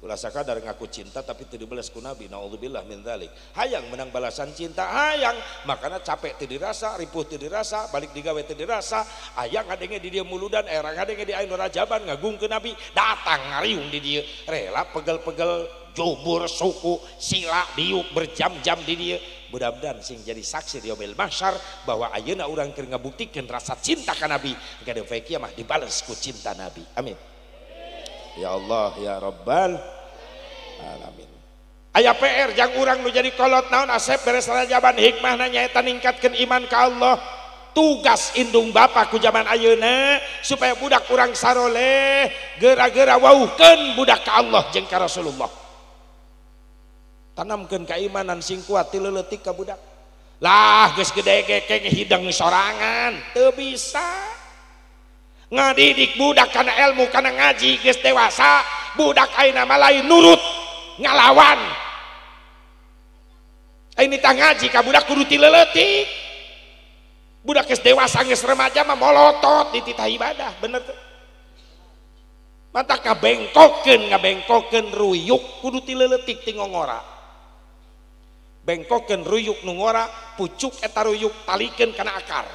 Ulah sakadar ngaku cinta tapi teu dibalas ku Nabi, naudzubillah min dzalik. Hayang menang balasan cinta, hayang makana capek teu dirasa, ripuh teu dirasa, balik digawe teu dirasa, hayang ngadenge di dieu muludan, era ngadenge di ayeuna rajaban ngagungkeun Nabi, datang ngariung di dieu, rela pegel-pegel jubur suku sila diuk berjam-jam di dieu. Mudah-mudahan sing jadi saksi di yaumil mahsyar bahwa ayeuna urang keur ngabuktikeun rasa cinta ka Nabi, engke poe kiamah dibales ku cinta Nabi. Amin. Ya Allah ya Rabbal alamin. Aya PR jang urang nu jadi kolot naon asep beres rajaban hikmahna nyaeta ningkatkeun iman ka Allah. Tugas indung bapa ku zaman ayeuna supaya budak urang saroleh geura-geura wauhkeun budak ka Allah jeung ka Rasulullah. Tanamkeun keimanan sing kuat ti leuletik ka budak. Lah geus gede ge kenge hidang sorangan teu bisa. Ngadidik budak karena ilmu karena ngaji geus dewasa budak ayeuna mah lain nurut ngalawan. Ayeuna tah ngaji ka budak kudu ti leuletik. Budak geus dewasa geus remaja mah molotot dititah ibadah, bener teu? Mata ngabengkokeun ruyuk kudu ti leuletik ti ngongora. Bengkokeun ruyuk nu ngora, pucuk eta ruyuk talikeun kana akar.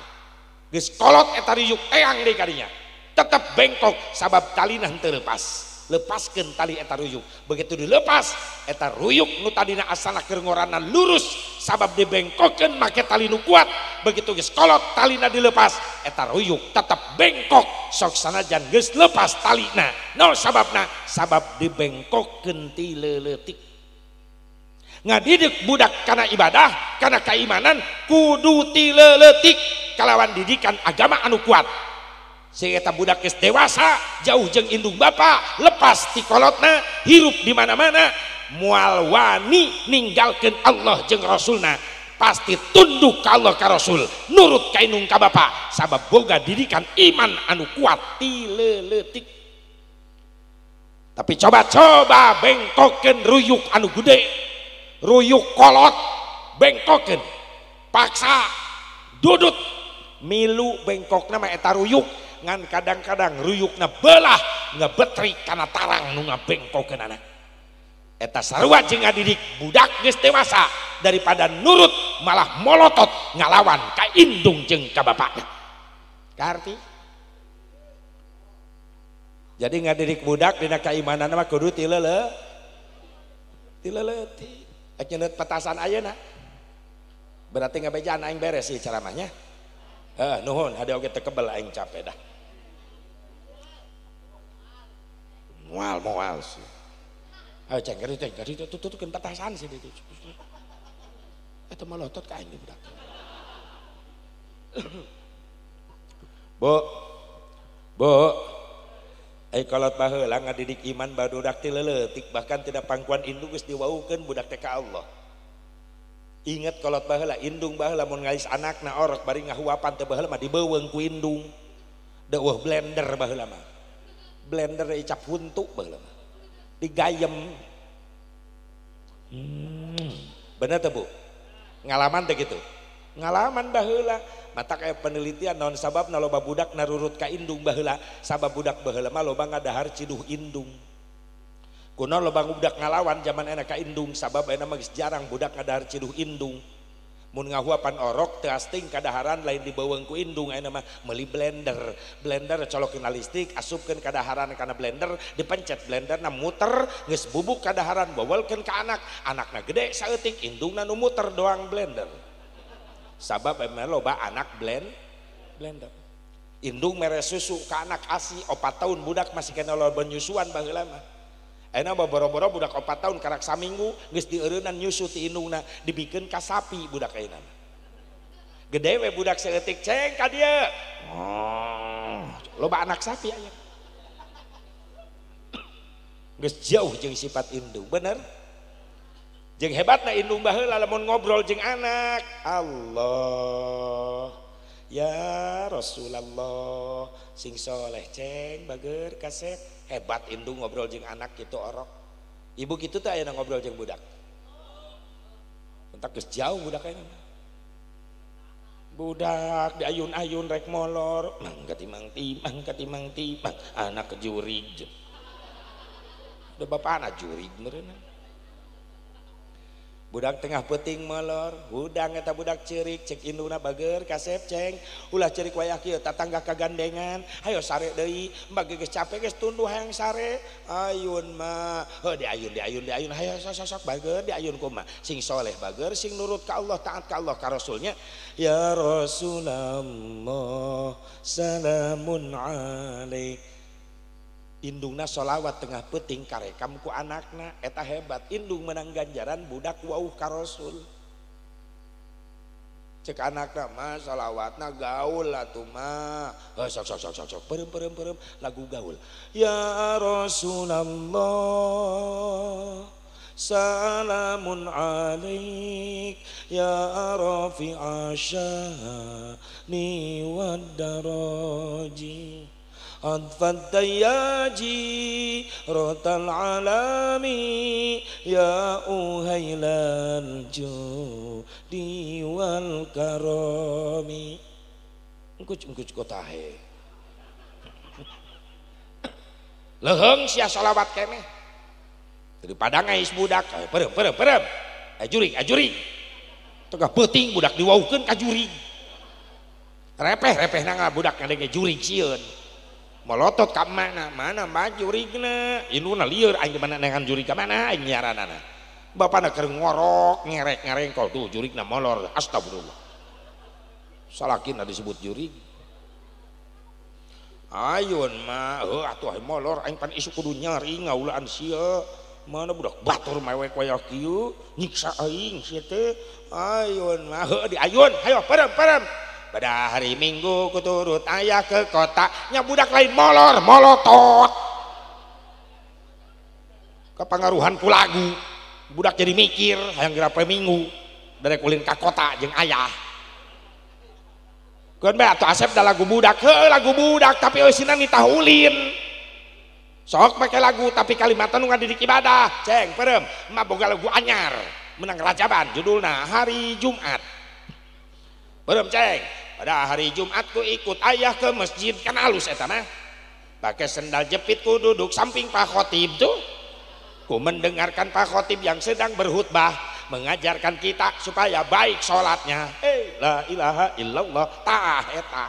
Geus kolot eta ruyuk teang deui kadinya. Tetap bengkok sabab talina henteu lepas. Lepaskeun tali eta ruyuk. Begitu dilepas eta ruyuk nu tadina asalna keur ngorana lurus sabab dibengkokeun make tali nu kuat. Begitu geus kolot talina dilepas eta ruyuk tetap bengkok sok sanajan geus lepas talina. No sababna? Sabab dibengkokeun ti leuletik. Ngadidik budak kana ibadah, kana keimanan kudu ti leuletik kalawan didikan agama anu kuat. Sehingga eta budak geus dewasa jauh jeung indung bapa, lepas ti kolotna, hirup di mana-mana, moal wani ninggalkeun Allah jeung Rasulna, pasti tunduk ka Allah ka Rasul, nurut ka indung ka bapa, sabab boga didikan iman anu kuat ti leuletik. Tapi coba-coba bengkokeun ruyuk anu gede, ruyuk kolot, bengkokeun, paksa, dudut, milu bengkokna mah eta ruyuk. Ngan kadang-kadang ruyukna belah ngebetri kana tarang nu ngabengkokeun anak. Eta sarua jeung ngadidik budak geus dewasa daripada nurut malah molotot ngalawan ka indung jeung ka bapakna. Kaarti? Jadi ngadidik budak dina keimanan mah kudu ti leuletik. Ek nyeuneuh petasan ayeuna. Berarti ngabejaan aing beres sih ceramahnya. Nuhun hade oge teu kebel aing capek dah. Moal sih. Ayo ceng gari tututkeun petasan sih ditu. Eta malotot ka aing budak. Bu. Bu. Ai kolot baheula ngadidik iman barudak ti leuletik bahkan tidak pangkuan indung geus diwaukeun budak teh ka Allah. Ingat kolot baheula indung baheula mun ngais anakna orok bari ngahuapan teh baheula mah dibeuweung ku indung. Deueuh blender baheula mah. Blender icap huntu baheula mah. Digayem. Bener teh Bu? Ngalaman teh kitu. Ngalaman baheula. Mata kayak penelitian naon sababna loba budak narurut ka indung baheula, sabab budak baheula mah loba ngadahar ciduh indung. Kunaon loba budak ngalawan zaman enak ka indung sabab ayeuna mah geus jarang budak ngadahar ciduh indung. Mun ngahuapan orok teu asting kadaharan lain dibeuweung ku indung ayeuna mah meuli blender. Blender colokeun listrik asupkeun kadaharan kana blender dipencet blenderna muter geus bubuk kadaharan bawelkeun ka anak. Anakna gede saeutik indungna nu muter doang blender. Sabab emang loba anak blender. Indung mere susu ka anak asi 4 tahun budak masih kena loba nyusuan baheula mah. Ayeuna boro-boro budak 4 tahun karak saminggu geus dieureunnan nyusu ti indungna dibikeun ka sapi budak ayeuna mah. Gede we budak saeutik ceng ka dieu. Oh, loba anak sapi aya. Geus jauh jeung sifat indung, bener? Jeung hebatna indung baheula lamun ngobrol jeung anak, Allah ya Rasulullah sing soleh ceng bager kasep. Hebat indung ngobrol jeung anak gitu orok. Ibu kitu teh ayeuna ngobrol jeung budak. Entak geus jauh budak ayeuna. Budak diayun-ayun rek molor, mang katimang timang katimang timang anak kejurig. Da bapana jurig meureunna. Budak tengah peuting molor, hudang eta budak ceurik, cek indungna bager kasep ceng, ulah ceurik wayah kieu tatangga kagandengan, hayo sare deui, mbak geus capek geus tunduh hayang sare, ayun mah, heuh diayun diayun diayun, hayo sok-sok bager diayun kumaha, sing soleh bager, sing nurut ka Allah, taat ka Allah ka Rasulnya, ya Rasulullah salamun alaik. Indungna sholawat tengah peuting karekam ku anakna, eta hebat, indung menang ganjaran budak wauh ka Rasul. Cek anakna mah sholawatna gaul atuh mah, heuh sok sok sok sok sok peureum peureum peureum lagu gaul. Ya Rasulullah salamun alaik ya rafi'a syani wad daraji adfat dayaji rotal alami ya uhailal judi wal karami. Engkuc engkuc kotahe leheng sia sholawat keneh daripada ngais budak perem perem perem ajuring ajuring tengah peuting budak diwaukeun ka jurig repeh repeh nanga budak ngadenge jurig sieun molotot ka mana mana mah jurigna induna lieur aing mana neangan jurig ka mana aing nyaranana bapana keur ngorok ngerek ngarengkol tuh jurigna molor astagfirullah salakina disebut jurig ayun mah heuh atuh aing molor aing pan isuk kudu nyari ngaulaan sia mana budak batur mewek wayah kieu nyiksa aing sia teh ayun mah heuh diayun hayo parem parem. Pada hari Minggu kuturut ayah ke kota, nya budak lain molor molotot kepengaruhan ku lagu budak jadi mikir hayang geura poe Minggu dari kulin ka kota jeung ayah keun bae atuh Asep da lagu budak heuh lagu budak tapi eusina nitah ulin sok make lagu tapi kalimatna nu ngadidik ibadah ceng perem mah boga lagu anyar menang rajaban judulna hari Jumat perem ceng. Pada hari Jumat ku ikut ayah ke masjid kan halus eta mah pakai sendal jepit ku duduk samping Pak Khotib tuh ku mendengarkan Pak Khotib yang sedang berkhutbah mengajarkan kita supaya baik sholatnya. La ilaha illallah tah eta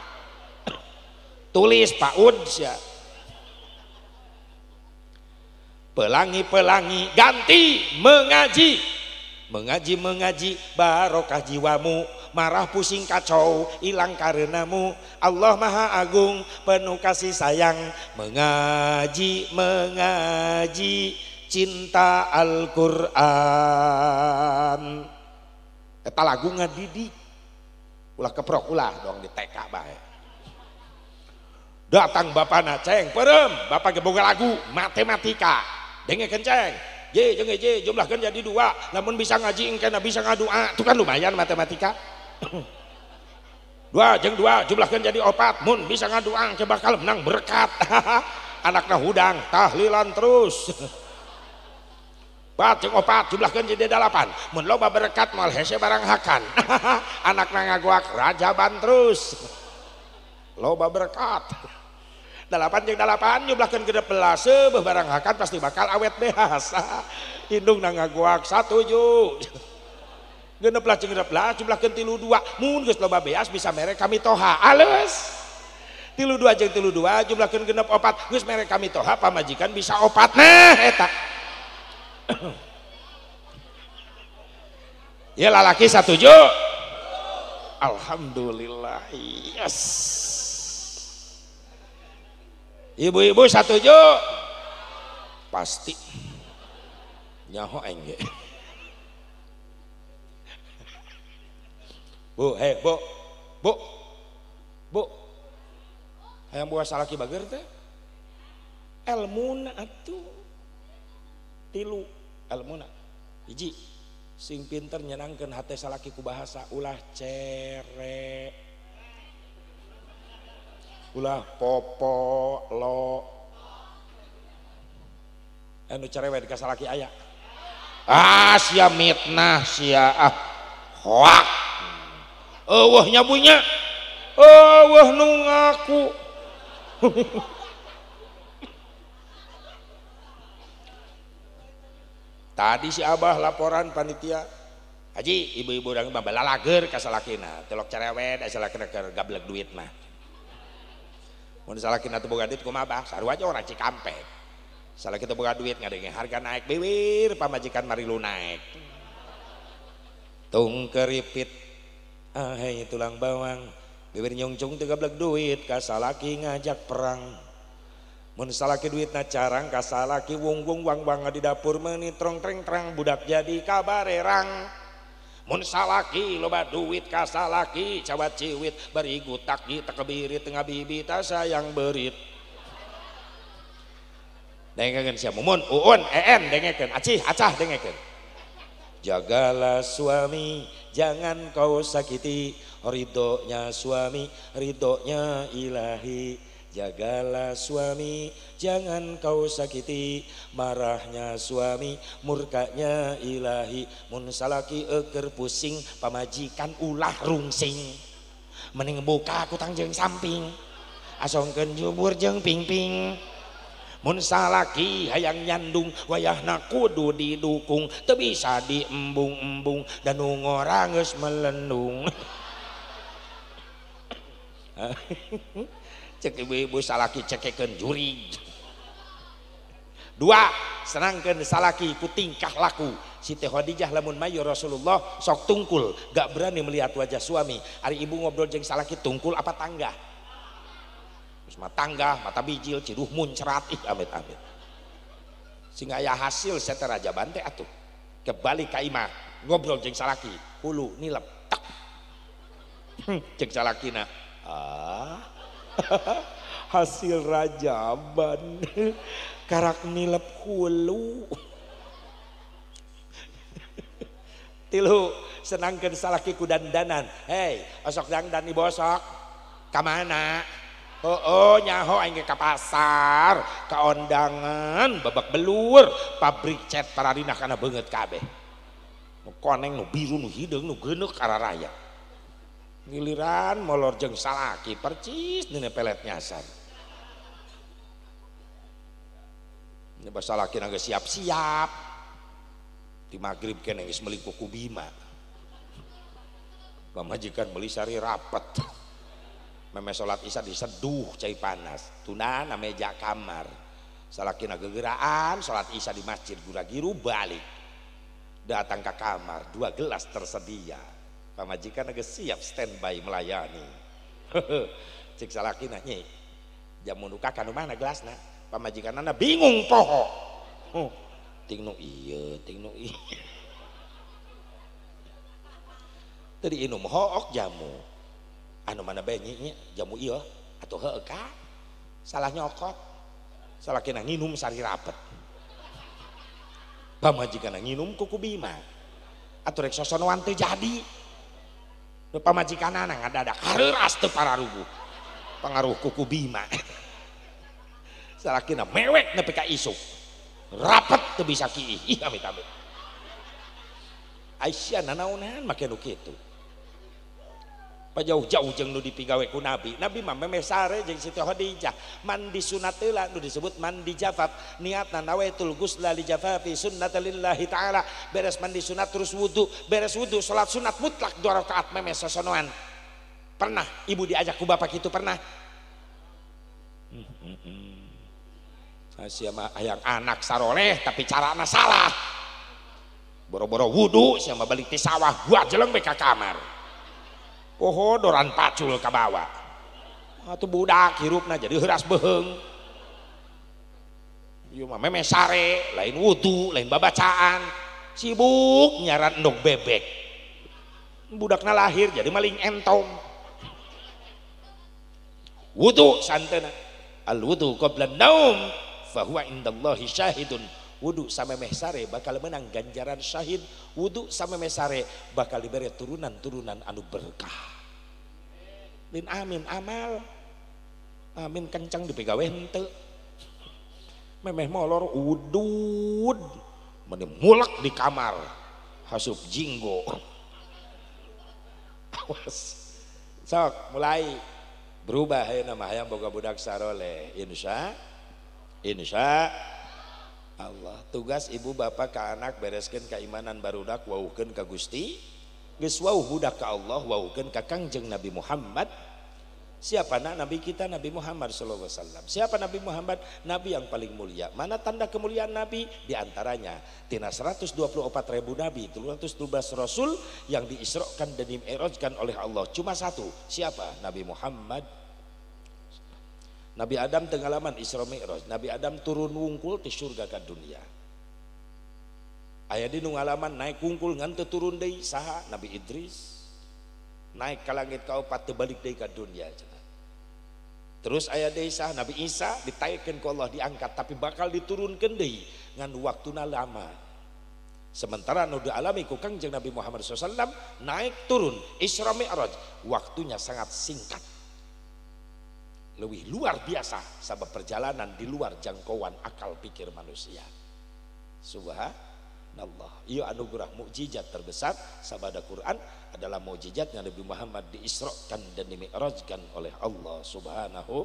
tulis Pak Ud ya. Pelangi-pelangi ganti mengaji mengaji mengaji barokah jiwamu marah pusing kacau hilang karenamu Allah Maha Agung penuh kasih sayang mengaji mengaji cinta Al-Qur'an eta lagu ngadidik ulah keprok ulah dong di TK bae datang bapana ceng perem bapak ge boga lagu matematika dengekeun ceng J jeung J jumlahkan jadi 2 namun bisa ngaji engkena bisa ngadua itu kan lumayan matematika 2 jeung 2 jumlahkan jadi 4 mun bisa ngadua engke bakal menang berkat anakna hudang tahlilan terus 4 jeung 4 jumlahkan jadi 8 mun loba berkat moal hese barang hakan anakna ngaguak rajaban terus loba berkat 8 jeung 8 jumlahkan ke 11 sebeuh barang hakan pasti bakal awet behas indungna ngaguak 17 16 jeung 16 jumlahkeun 3 2 mun geus loba beas bisa mere kami toha alus 3 2 jeung 3 2 jumlahkeun genep 4 geus mere kami toha pamajikan bisa 4 nah eta ya lalaki 7 alhamdulillah yes. Ibu-ibu 7 pasti nyaho aing ge. Bu, hei bu. Bu. Bu. Hayang buah salaki bager teh. Elmuna atuh. Tilu elmuna. Hiji, sing pinter nyenangkeun hate salaki ku bahasa ulah cere. Ulah popo lo anu cerewet ka salaki aya ah sia mitnah sia ah hoak eueuh nyabunya eueuh nu ngaku Tadi si abah laporan panitia haji ibu-ibu urang mah balalager ka salakina telok cerewet asa salakina keur gablek duit mah. Mun salakina teu boga duit kumaha bah sarua aja orang Cikampek. Salaki teu boga duit ngadenge harga naik biwir pamajikan marilu naik. Tung keripit ahai tulang bawang bibir nyungcung teu gablek duit ka salaki ngajak perang. Mun salaki duitna carang ka salaki wung-wung wang-wang di dapur meuni trong treng trang budak jadi kabarerang. Mun salaki loba duit ka salaki cawat ciwit bari gutak di tekebiri tengah bibi ta sayang berit. Dengekeun sia Mumun, Uun, En dengekeun, Acih, Acah dengekeun. Jagalah suami, jangan kau sakiti, ridhonya suami, ridhonya ilahi. Jagalah suami, jangan kau sakiti, marahnya suami, murkanya ilahi. Mun salaki eker pusing, pamajikan ulah rungsing. Mending buka kutang jeung samping, asongkeun jubur jeung pingping. Mun salaki hayang nyandung, wayahna kudu didukung, teu bisa diembung-embung, dan nu ngora geus melendung. Cek ibu-ibu salaki cekekeun jurig. Dua, senangkeun salaki ku tingkah laku. Siti Khadijah lamun mayu Rasulullah sok tungkul, gak berani melihat wajah suami. Ari ibu ngobrol jeung salaki tungkul apa tanggah? Terus mah tanggah, mata bijil, ciduh muncrat, ih amit-amit. Sing aya hasil saya raja bante atuh. Kebalik ka imah, ngobrol jeung salaki, hulu nilep tak. Jeung salakina, ah. Hasil rajaban karak nilep hulu. Tilu, senangkeun salaki ku dandanan. Hei, osok dangdan ibosok ka mana? Oh, nyaho aing ka pasar, ka ondangan, babak belur, pabrik cat pararinah kana beungeut kabeh. Nu koneng, nu biru, nu hideung, nu geuneuk kararaya. Giliran molor jeung salaki percis dina pelet nyasar. Ini bah salaki geus siap-siap. Di magrib keneh geus meuli kuku Bima. Pamajikan meuli sari rapet. Meme salat isya diseduh cai panas. Tunana meja kamar. Salakina gegeraan salat isya di masjid gura-giru balik. Datang ke kamar, 2 gelas tersedia. Pamajikan geus siap standby melayani. Cek salakina nyi, jamu nu ka nu mana gelasna? Pamajikanana bingung poho. Ting nu ieu, ting nu ieu. Teu diinum hook jamu. Anu mana bae nyi jamu ieu atuh heueuh ka? Salah nyokot. Salakina nginum sari rapet. Pamajikanna nginum kuku Bima. Atuh rek sosonoan teu jadi. Pamajikanana ngadadak hareuras teu pararuguh. Pangaruh kuku Bima. Salakina mewek nepi ka isuk. Rapet teu bisa kiih. Ih amit-amit. Aisyah nanaonan make nu kitu. Pajauh-jauh jeung nu dipigawe ku Nabi. Nabi mah memeh sare jeung Siti Khadijah. Mandi sunat heula nu disebut mandi jafaf. Niatna nawaitul ghusla li jafafi sunnatalillahi ta'ala. Beres mandi sunat terus wudu, beres wudu salat sunat mutlak 2 rakaat memeh sosonoan. Pernah ibu diajak ku bapak itu pernah? Sia mah hayang anak saroleh tapi carana salah. Boro-boro wudu sia mah balik ti sawah gua jeleng we ka kamar. Poho doran pacul ka bawa. Atuh budak hirupna jadi heuras beuheung. Ieu mah memeh sare, lain wudu, lain babacaan. Sibuk nyaran endog bebek. Budakna lahir jadi maling entong. Wudu santena. Al wudu qabla naum fahuwa indallahi syahidun. Wudu samemeh sare bakal menang ganjaran syahid. Wudu samemeh sare bakal diberi turunan-turunan anu berkah. Lin amin amal. Amin kencang dipegawe henteu. Memeh molor udud meni mulek di kamar hasup jinggo. Awas. Sok mulai berubah ayeuna mah hayang boga budak saroleh. Insya Allah. Tugas ibu bapak ka anak bereskeun keimanan barudak wauhkeun ka Gusti. Geus wauh budak ka Allah wauhkeun ka Kangjeng Nabi Muhammad. Siapa nak Nabi kita? Nabi Muhammad sallallahu alaihi wasallam. Siapa Nabi Muhammad? Nabi yang paling mulia. Mana tanda kemuliaan Nabi? Di antaranya tina 124.000 nabi, 312 rasul yang diisrokan dan dimi'rajkan oleh Allah. Cuma satu. Siapa? Nabi Muhammad. Nabi Adam tengalaman Isra Mi'raj. Nabi Adam turun wungkul ti surga ka dunia. Aya di nu ngalaman naik wungkul ngan teu turun deui saha? Nabi Idris. Naik ka langit kaopat teu balik deui ka dunia. Terus aya deui saha? Nabi Isa ditaikeun ku Allah diangkat tapi bakal diturunkeun deui ngan waktuna lama. Sementara nu dialami ku Kangjeng Nabi Muhammad SAW naik turun Isra Mi'raj waktunya sangat singkat. Lebih luar biasa sabab perjalanan di luar jangkauan akal pikir manusia. Subhanallah. Ieu anugerah mukjizat terbesar sabada Quran adalah mukjizatnya Nabi Muhammad diisrokan dan dimi'rajkan oleh Allah Subhanahu.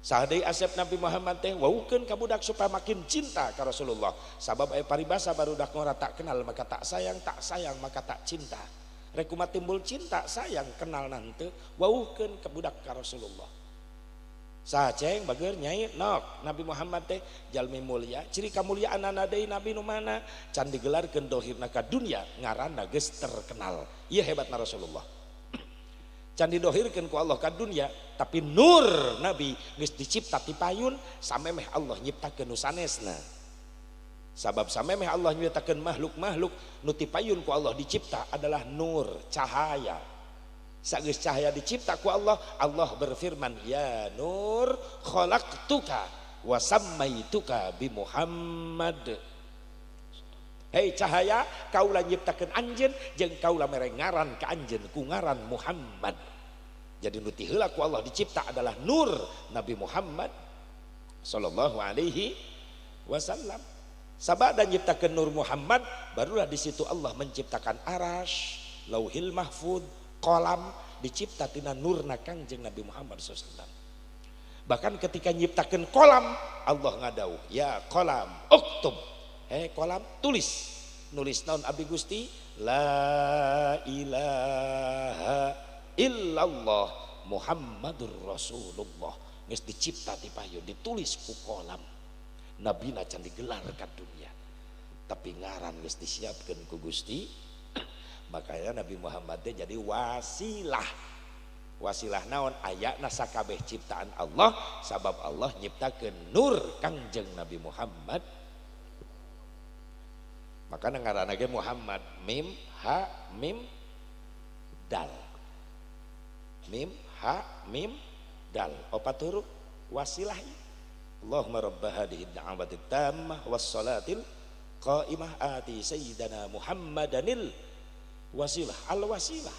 Sahadei asep Nabi Muhammad teh waukeun ka budak supaya makin cinta ka Rasulullah. Sabab aya paribasa barudak ngora tak kenal maka tak sayang, tak sayang maka tak cinta. Rek kumaha timbul cinta sayang kenal nante wauhkeun ka budak ka Rasulullah. Saha ceng bager nyai nok Nabi Muhammad teh jalmi mulia, ciri kamuliaanana deui nabi nu mana can digelarkeun dohirna ka dunya ngaranna geus terkenal. Ieu hebatna Rasulullah. Can didohirkeun ku Allah ka dunya tapi nur nabi geus dicipta ti payun samemeh Allah nyiptakeun nu sanesna. Sabab samemeh Allah nyiptakeun makhluk-makhluk nu ti payun ku Allah dicipta adalah nur, cahaya. Sageus cahaya dicipta ku Allah, Allah berfirman, ya nur khalaqtuka wa sammaituka bi Muhammad. Hei cahaya, kaula nyiptakeun anjeun jeung kaula mere ngaran ka anjeun ku ngaran Muhammad. Jadi nu ti heula ku Allah dicipta adalah nur Nabi Muhammad sallallahu alaihi wasallam. Sabada nyiptakeun nur Muhammad, barulah di situ Allah menciptakan arasy, lauhil mahfud, kolam dicipta tina nurna Kangjeng Nabi Muhammad SAW. Bahkan ketika nyiptakeun kolam, Allah ngadauh, ya kolam, uktub. Hei kolam, tulis. Nulis naon abdi Gusti? La ilaha illallah Muhammadur Rasulullah. Geus dicipta ti payun, ditulis ku kolam. Nabina can digelar ka dunia. Tapi ngaran geus disiapkeun ku Gusti. Makanya Nabi Muhammad teh jadi wasilah. Wasilah naon? Ayana sakabeh ciptaan Allah sabab Allah nyiptakeun nur Kangjeng Nabi Muhammad. Makanya ngaranna ge Muhammad, mim ha mim dal. Mim ha mim dal. Opat huruf wasilah. Allahumma rabb hadhihi ad-da'wati tammah was salatil qa'imah ati sayyidana Muhammadanil wasilah, al wasilah.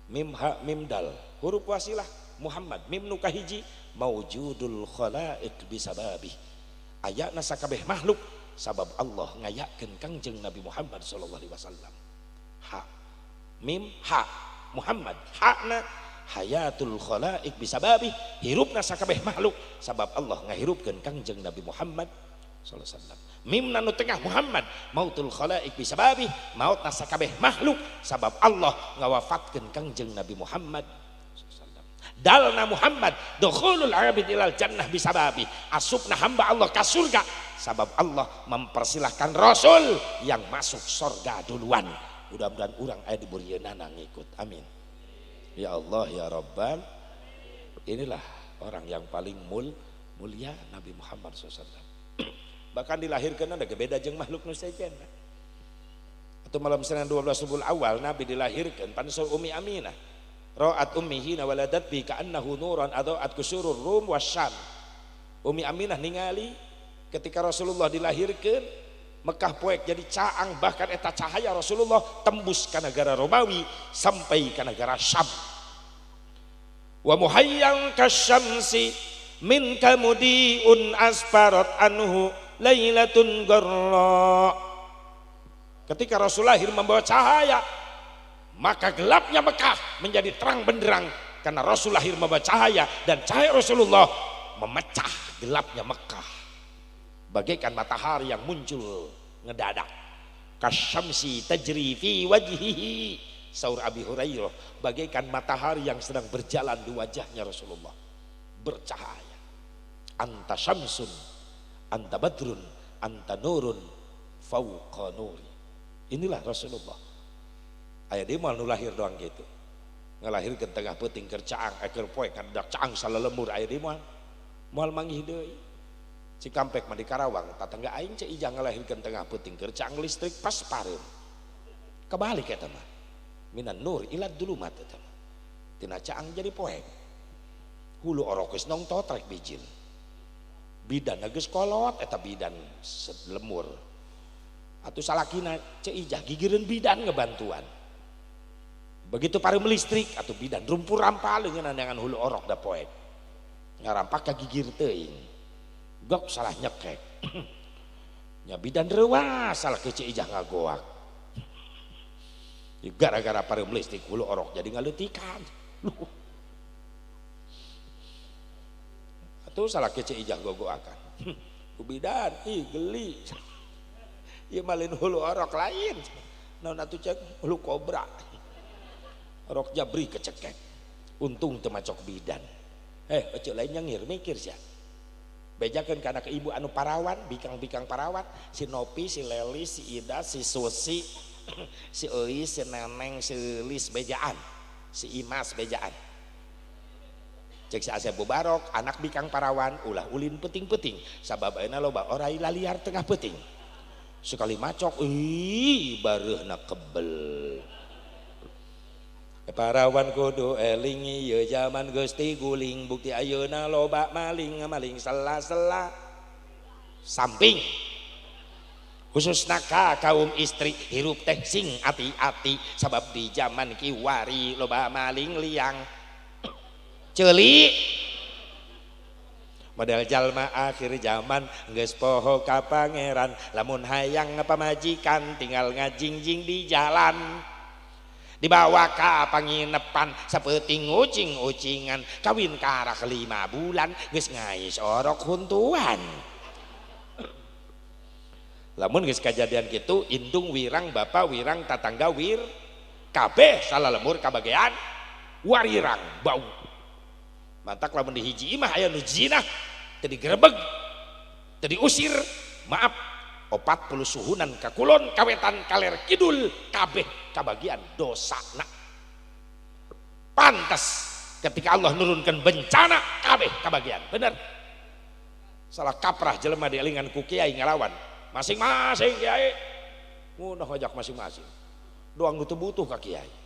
Mim ha mim dal, huruf wasilah Muhammad, mim nu kahiji maujudul khalaiq bisababi. Ayana sakabeh makhluk sabab Allah ngayakeun Kangjeng Nabi Muhammad sallallahu alaihi wasallam. Ha mim ha Muhammad, hakna hayatul khalaik bisababi, hirupna sakabeh makhluk sabab Allah ngahirupkeun Kangjeng Nabi Muhammad sallallahu alaihi wasallam. Mim nu tengah Muhammad mautul khalaik bisababi, mautna sakabeh makhluk sabab Allah ngawafatkeun Kangjeng Nabi Muhammad sallallahu alaihi wasallam. Dalna Muhammad dukhulul abid ilal jannah bisababi, asupna hamba Allah ka surga sabab Allah mempersilahkan rasul yang masuk surga duluan. Mudah-mudahan urang aya di burieunana ngikut. Amin. Ya Allah ya Rabbal. Inilah orang yang paling mulia Nabi Muhammad SAW. Bahkan dilahirkan ada beda jeung makhluk nu sejen. Atau malam Senin 12 Rabiul Awal Nabi dilahirkan pansur Umi Aminah. Ra'at ummihi waladat bi ka'annahu nuran adaat kusurur Rum wasyam. Umi Aminah ningali ketika Rasulullah dilahirkan Mekah poek jadi caang, bahkan eta cahaya Rasulullah tembus ke negara Romawi sampai ke negara Syam. Wa muhayyang kasyamsi min kamudiun asparat anhu lailatun garra. Ketika Rasul lahir membawa cahaya, maka gelapnya Mekah menjadi terang benderang karena Rasul lahir membawa cahaya dan cahaya Rasulullah memecah gelapnya Mekah. Bagaikan matahari yang muncul ngedadak. Kasyamsi tajri fi wajhihi, saur Abi Hurairah, bagaikan matahari yang sedang berjalan di wajahnya Rasulullah, bercahaya. Anta syamsun, anta badrun, anta nurun fauqa nuri. Inilah Rasulullah. Aya deui moal nu lahir doang gitu. Ngalahirkeun tengah peuting keur caang, keur poe kan caang salalemur aya deui moal. Moal manggih deui. Cikampek mah di Karawang, tatangga aing Ceu Ijah ngalahirkeun tengah peuting keur caang listrik pas pareum. Kebalik eta mah. Minan nur ila dulumat eta mah. Tina caang jadi poek. Hulu orok geus nongtot rek bijil. Bidan geus kolot eta bidan lemur. Atuh salakina Ceu Ijah gigireun bidan ngebantuan. Begitu pareum listrik atuh bidan rumpur rampal leungeun hulu orok da poek. Ngarampak ka gigir teuing. Gok salah nyekek. Nya bidan reuas salah ke Ceu Ijah ngagoak. Gara-gara pareum listrik hulu orok jadi ngaleutikan. Atuh salah ke Ceu Ijah gogoakan. Ku bidan ih geli. Ieu mah lain hulu orok lain. Naon atuh cek hulu kobra. Orok jabri kecekek. Untung teu macok bidan. Eceu lain nyengir mikir sia. Bejakeun kana ke ibu anu parawan, bikang-bikang parawan, si Nopi, si Leli, si Ida, si Susi, si Euis, si Neneng, si Lis bejaan, si Imas bejaan. Cek si Asep Bubarok, anak bikang parawan, ulah ulin peting-peting, sabab ayeuna loba orai laliar tengah peting. Sekali macok, ih bareuhna kebel. Parawan kudu eling ieu zaman geus tiguling, bukti ayeuna loba maling, maling sela-sela samping. Khususna ka kaum istri hirup teh sing ati-ati, sabab di zaman kiwari loba maling liang ceuli. Model jalma akhir zaman geus poho ka pangeran, lamun hayang pamajikan tinggal ngajingjing di jalan. Dibawa ka panginepan sapeuting ucing-ucingan, kawin karak 5 bulan geus ngais orok huntuan. Lamun geus kajadian kitu indung wirang, bapa wirang, tatangga wir, kabeh salalemur kabagean warirang bau. Mantak lamun di hiji imah aya nu zina teu digerebeg, teu diusir, maaf 40 suhunan ka kulon, kawetan, kaler, kidul, kabeh kabagian dosana. Pantas ketika Allah nurunkan bencana kabeh kabagian, bener. Salah kaprah jelema dielingan ku kiai ngalawan masing-masing kiai ngunah ngajak masing-masing doang nu teu butuh ka kiai.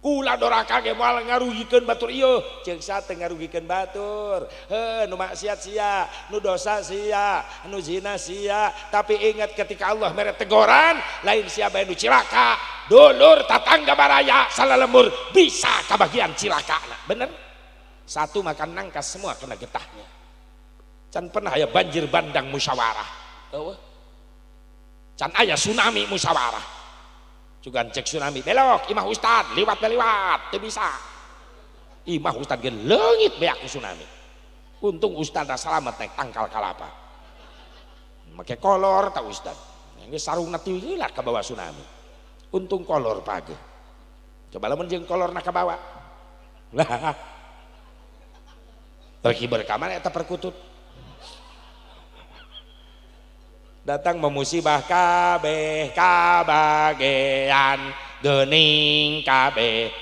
Kula doraka ge moal ngarugikeun batur ieu, ceuk sa teu ngarugikeun batur. Heuh, nu maksiat sia, nu dosa sia, nu zina sia, tapi ingat ketika Allah mere teguran, lain sia bae nu cilaka, dulur tatangga baraya salalemur bisa kabagian cilakana. Bener? Satu makan nangka semua kena getahnya. Can pernah aya banjir bandang musyawarah. Eueuh. Can aya tsunami musyawarah. Juga cek tsunami belok imah ustad liwat beliwat teu bisa. Imah ustad ge leungit beak ku tsunami. Untung ustad selamat naik tangkal kalapa. Make kolor ta ustad. Geus sarungna ti heula ka bawa tsunami. Untung kolor page. Coba lamun jeung kolorna ka bawa. Lah. Terkiber ka mana eta perkutut. Datang memusibah kabeh kabagean geuning kabeh.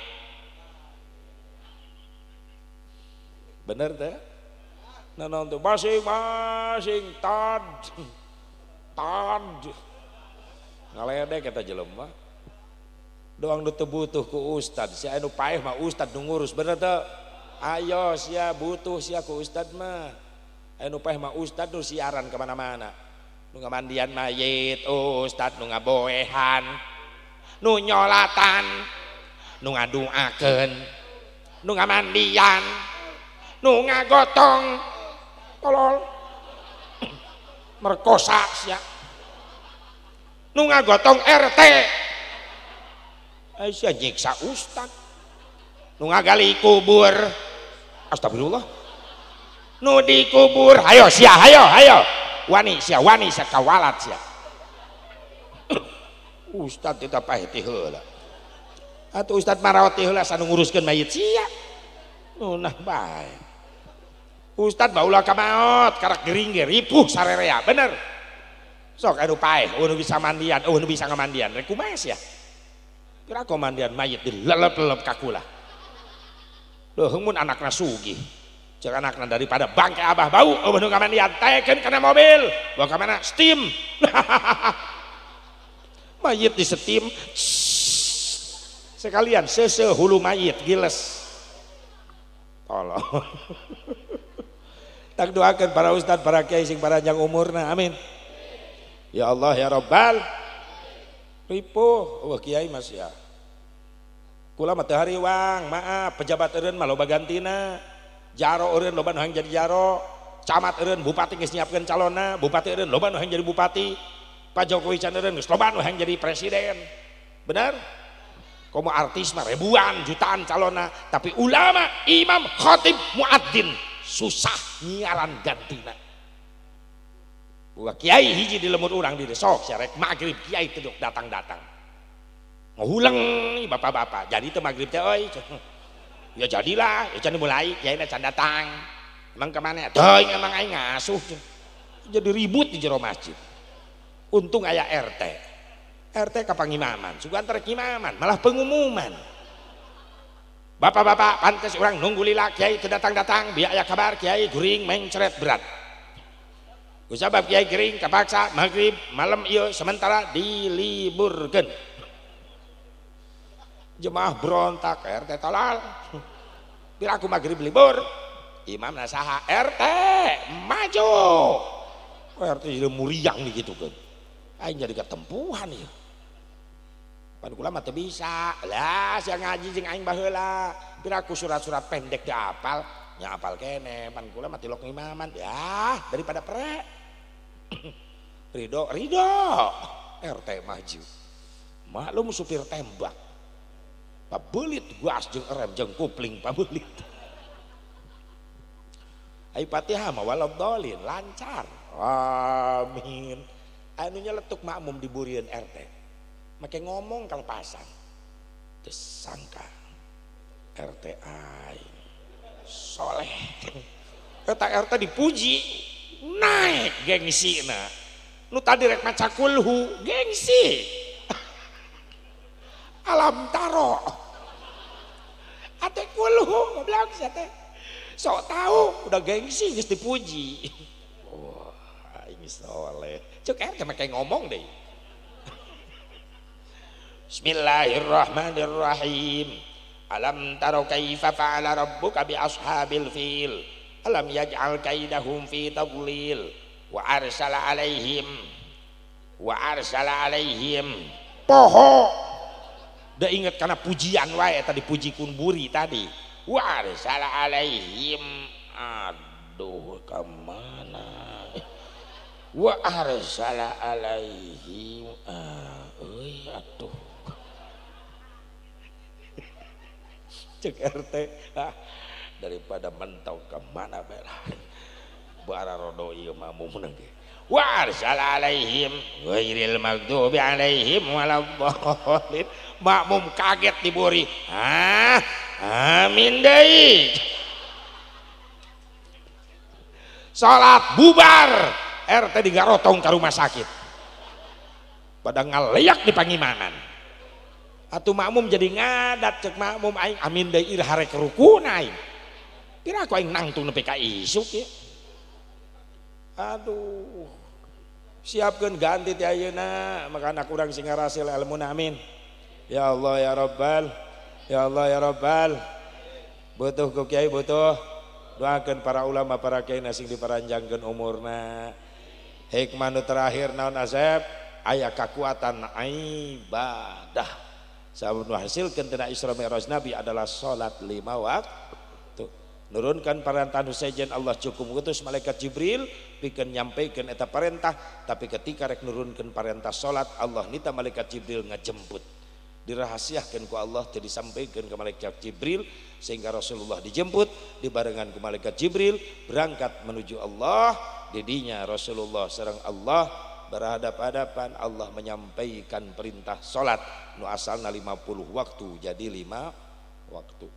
Bener teh? Naon tuh masing-masing tad tad ngaledek eta jelema. Doang nu teu butuh ku ustad, si anu paeh mah ustad nu ngurus, bener teu? Ayo sia butuh sia ku ustad mah. Anu paeh mah ustad nu siaran ka mana-mana. Nu ngamandian mayit ustad, nu ngaboehan, nu nyolatan, nu ngaduakeun, nu ngamandian, nu ngagotong, tolol, merkosa sia, nu ngagotong RT, sia nyiksa ustad, nu ngagali kubur, astagfirullah, nu dikubur, ayo sia, ayo, ayo. Wani sia, wani sia kawalat sia. Ustad tidak paeh ti heula. Atuh ustad marawat ti heula sanu nguruskeun mayit sia. Nunah bae. Ustad baula ka maot karak gering ge ripuh sarerea, bener. Sok anu paeh, eueuh nu bisa mandian, eueuh nu bisa ngamandian, rek kumaha sia? Pira komandian mayit dilelep-lelep ka kula. Leuheung mun anakna sugih. Cek anakna daripada bangke abah bau eueuh nu ngamandian, taekeun kana mobil. Bawa ka mana? Steam. Mayit di steam. Sekalian seuseuh hulu mayit giles. Tolong. Tak doakan para ustad, para kiai sing paranjang umurna, amin. Ya Allah ya Rabbal. Ripuh, wah kiai mas ya. Kula mah teu hariwang, maaf, pejabat eureun mah loba gantina. Jaro eureun loba nu hayang jadi jaro, camat eureun bupati geus nyiapkeun calonna, bupati eureun loba nu hayang jadi bupati. Pak Jokowi can eureun geus loba nu hayang jadi presiden. Benar? Komo artis mah ribuan, jutaan calonna, tapi ulama, imam, khatib, muadzin susah nyiaran gantina. Buka kiai hiji di lemur urang di sok syarek maghrib kiai teu datang-datang. Ngahuleng bapak-bapak, jadi teu maghrib teh euy. Ya jadilah, ya can mulai kiai na can datang. Emang kemana? Teuing emang aing ngasuh. Jadi ribut di jero masjid. Untung aya RT. RT ka pangimaman, sugan terek imaman, malah pengumuman. Bapak-bapak pantes orang nunggu lila kiai teu datang-datang, biar aya kabar kiai guring mencret berat. Kusabab kiai gering kapaksa maghrib malam ieu sementara diliburkeun. Jemaah berontak, RT tolol. Bila aku maghrib libur, imam nasaha RT maju. RT jadi muriang nih gitu kan. Aing jadi ketempuhan ya. Pan kula mah teu bisa. Lah sia ngaji jeung aing baheula. Pira aku surat-surat pendek teu apal, nya apal kene. Pan kula mah tilok ngimaman. Ya, daripada prek. Ridho, ridho. RT maju. Maklum supir tembak. Pabelit gas jeung rem jeung kupling pabelit. Ai Fatihah mah waladhdallin lancar. Amin. Anu nyeletuk makmum di burieun RT. Make ngomong kalepasan. Teu sangka RT aing soleh. Eta RT dipuji naik gengsina. Nu tadi rek maca kulhu gengsi. Alam taro. Ate kulhu goblok sia teh. Sok tahu udah gengsi geus dipuji. Wah, aing soleh. Cek RT make ngomong deh. Bismillahirrahmanirrahim. Alam taro kaifa fa'ala rabbuka bi ashabil fil. Alam yaj'al kaidahum fi tadlil wa arsala alaihim poho. Udah inget karena pujian wae tadi puji kunburi tadi. Wa arsala alaihim, aduh kemana? Wa arsala alaihim, euy atuh. Cek RT, ah, daripada mentok kemana belah. Bara rodo ieu makmum ge. Wa arsala alaihim ghairil maghdubi alaihim waladdallin. Makmum kaget diburi. Ah, amin deui. Salat bubar, RT digarotong ke rumah sakit. Pada ngaleyak di pangimanan. Atuh makmum jadi ngadat cek makmum aing amin deui ira harek rukuna aing. Pira aku aing nangtung nepi ka isuk ya. Aduh. Siapkeun ganti ti ayeuna, makana kurang sing ngarasil ilmuna amin. Ya Allah ya Rabbal, ya Allah ya Rabbal. Butuh ku kiai butuh. Doakeun para ulama para kiai sing diparanjangkeun umurna. Hikmah nu terakhir naon Asep? Aya kakuatan ibadah. Sabab nu hasilkeun tina Isra Mi'raj Nabi adalah salat 5 waktu. Nurunkan parentah nu sejen Allah cukup ngutus malaikat Jibril pikeun nyampaikan eta parentah, tapi ketika rek nurunkeun parentah salat Allah nita malaikat Jibril ngajemput. Dirahasiakeun ku Allah teu disampaikan ke malaikat Jibril sehingga Rasulullah dijemput dibarengan ku malaikat Jibril berangkat menuju Allah. Didinya Rasulullah sareng Allah berhadap-hadapan, Allah menyampaikan perintah salat nu asalna 50 waktu jadi 5 waktu.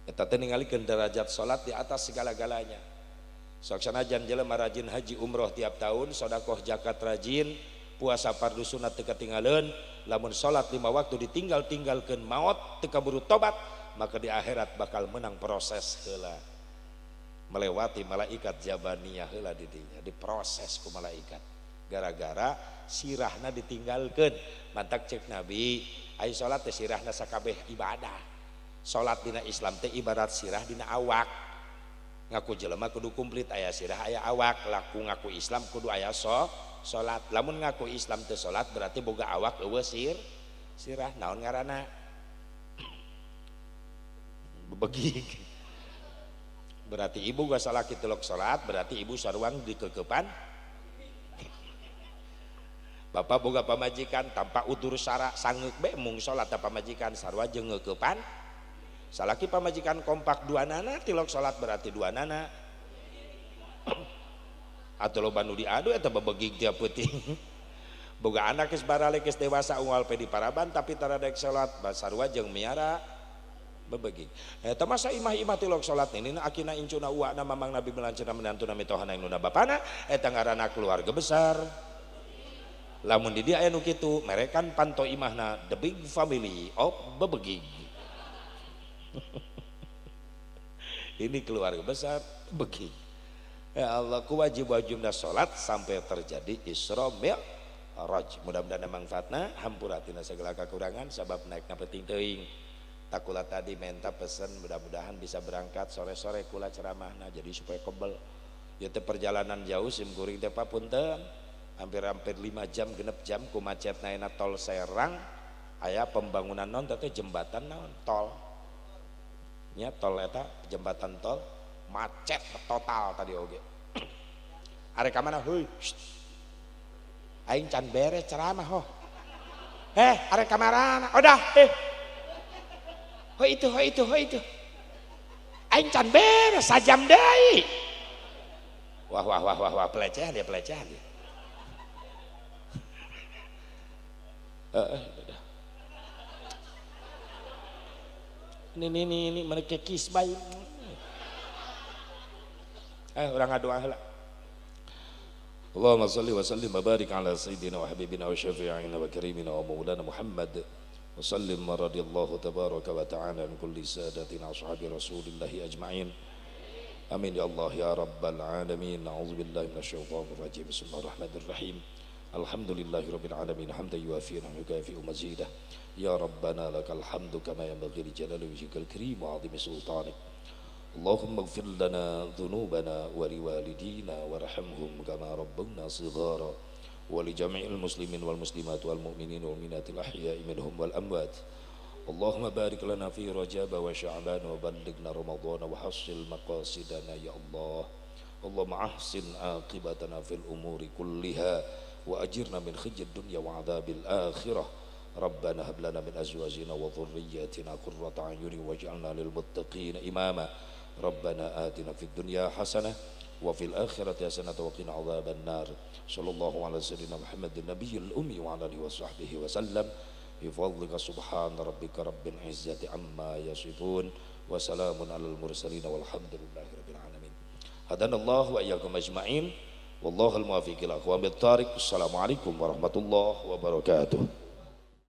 Eta teh ningalikeun derajat salat di atas segala-galanya. Sok sanajan jelema rajin haji umroh tiap tahun, sedekah zakat rajin, puasa fardu sunat teu katinggaleun, lamun salat 5 waktu ditinggal-tinggalkeun maot teu kaburu tobat, maka di akhirat bakal menang proses heula. Melewati malaikat jabaniyah heula di dinya, diproses ku malaikat. Gara-gara sirahna ditinggalkeun. Mantak cek Nabi, ai salat teh sirahna sakabeh ibadah. Salat dina Islam teh ibarat sirah dina awak. Ngaku jelema kudu komplit aya sirah aya awak, laku ngaku Islam kudu aya salat. Lamun ngaku Islam teu salat berarti boga awak eueuh sirah. Naon ngaranna? Bebegig. Berarti ibu gak salah kitu lok salat, berarti ibu saruang dikekepan. Bapak boga pamajikan tanpa udur sara sangeuk be mung salat ta pamajikan sarua jeung ngeukepan. Salaki pamajikan kompak dua nana tilok salat berarti dua nana. Atau loba nu diadu eta bebegig tiap peuting. Boga anak geus baralek geus dewasa unggal pe di paraban tapi tara daek salat sarua jeung miara bebegig. Eta masa imah-imah tilok salat nini akina incuna uakna mamang nabi melanceuna menantuna mitohana induna bapana eta ngaranna keluarga besar. Lamun di dia aya nu kitu merekan panto imahna the big family of bebegig. Ini keluarga besar bebegig. Ya Allah, kewajib-wajibna salat sampai terjadi Isra Mi'raj. Mudah-mudahan manfaatna, hampura tina segala kekurangan sabab naikna penting teuing. Takula tadi minta pesen mudah-mudahan bisa berangkat sore-sore kula ceramahna jadi supaya kebel. Ya teh perjalanan jauh sim kuring teh papunten. Hampir-hampir 5 jam genep jam ku macet naena tol Serang aya pembangunan non teh jembatan naon tol. Nya tol eta jembatan tol macet total tadi oge. Arek ka mana heuy? Aing can beres ceramah ho. Arek ka marana? Odah Ho itu, ho itu, ho itu. Aing can beres sajam deui. Wah wah wah wah wah pelecehan dia, pelecehan dia. Ini mereka kisbay. Orang ngadoa heula. Allahumma salli wa sallim wa barik ala sayyidina wa habibina wa syafi'ina wa karimina wa maulana Muhammad. Wa sallim wa radiyallahu tabaraka wa ta'ala an kulli sadatina ashabi rasulillahi ajma'in. Amin ya Allah ya rabbal alamin. A'udzu billahi minasyaitonir rajim. Bismillahirrahmanirrahim. Alhamdulillahi rabbil alamin hamdan yuwafi wa yukafi'u mazidah. Ya rabbana lakal hamdu kama yanbaghi li jalali wajhikal karim wa 'azimi sultanik. Allahumma ighfir lana dhunubana wa liwalidina warhamhum kama rabbawna shighara wa li jami'il muslimin wal muslimat wal mu'minin wal mu'minatil ahya'i minhum wal amwat. Allahumma barik lana fi Rajab wa Sya'ban wa ballighna Ramadhan wa hassil maqasidana ya Allah. Allahumma ahsin aqibatana fil umuri kulliha wa ajirna min khizyid dunya wa adzabil akhirah. Rabbana hab lana min azwajina wa dhurriyyatina qurrata a'yunin waj'alna lil muttaqina imama. Rabbana atina fid dunya hasanah wa fil akhirati hasanah wa qina adzaban nar. Sallallahu ala sayyidina Muhammadin nabiyil ummi wa ala alihi wa sahbihi wa sallam. Bi fadlika subhana rabbika rabbil izzati amma yasifun wa salamun alal mursalin walhamdulillahi rabbil alamin. Hadanallahu wa iyyakum ajma'in. Wallahul muwaffiq ila aqwamit thariq. Assalamualaikum warahmatullahi wabarakatuh.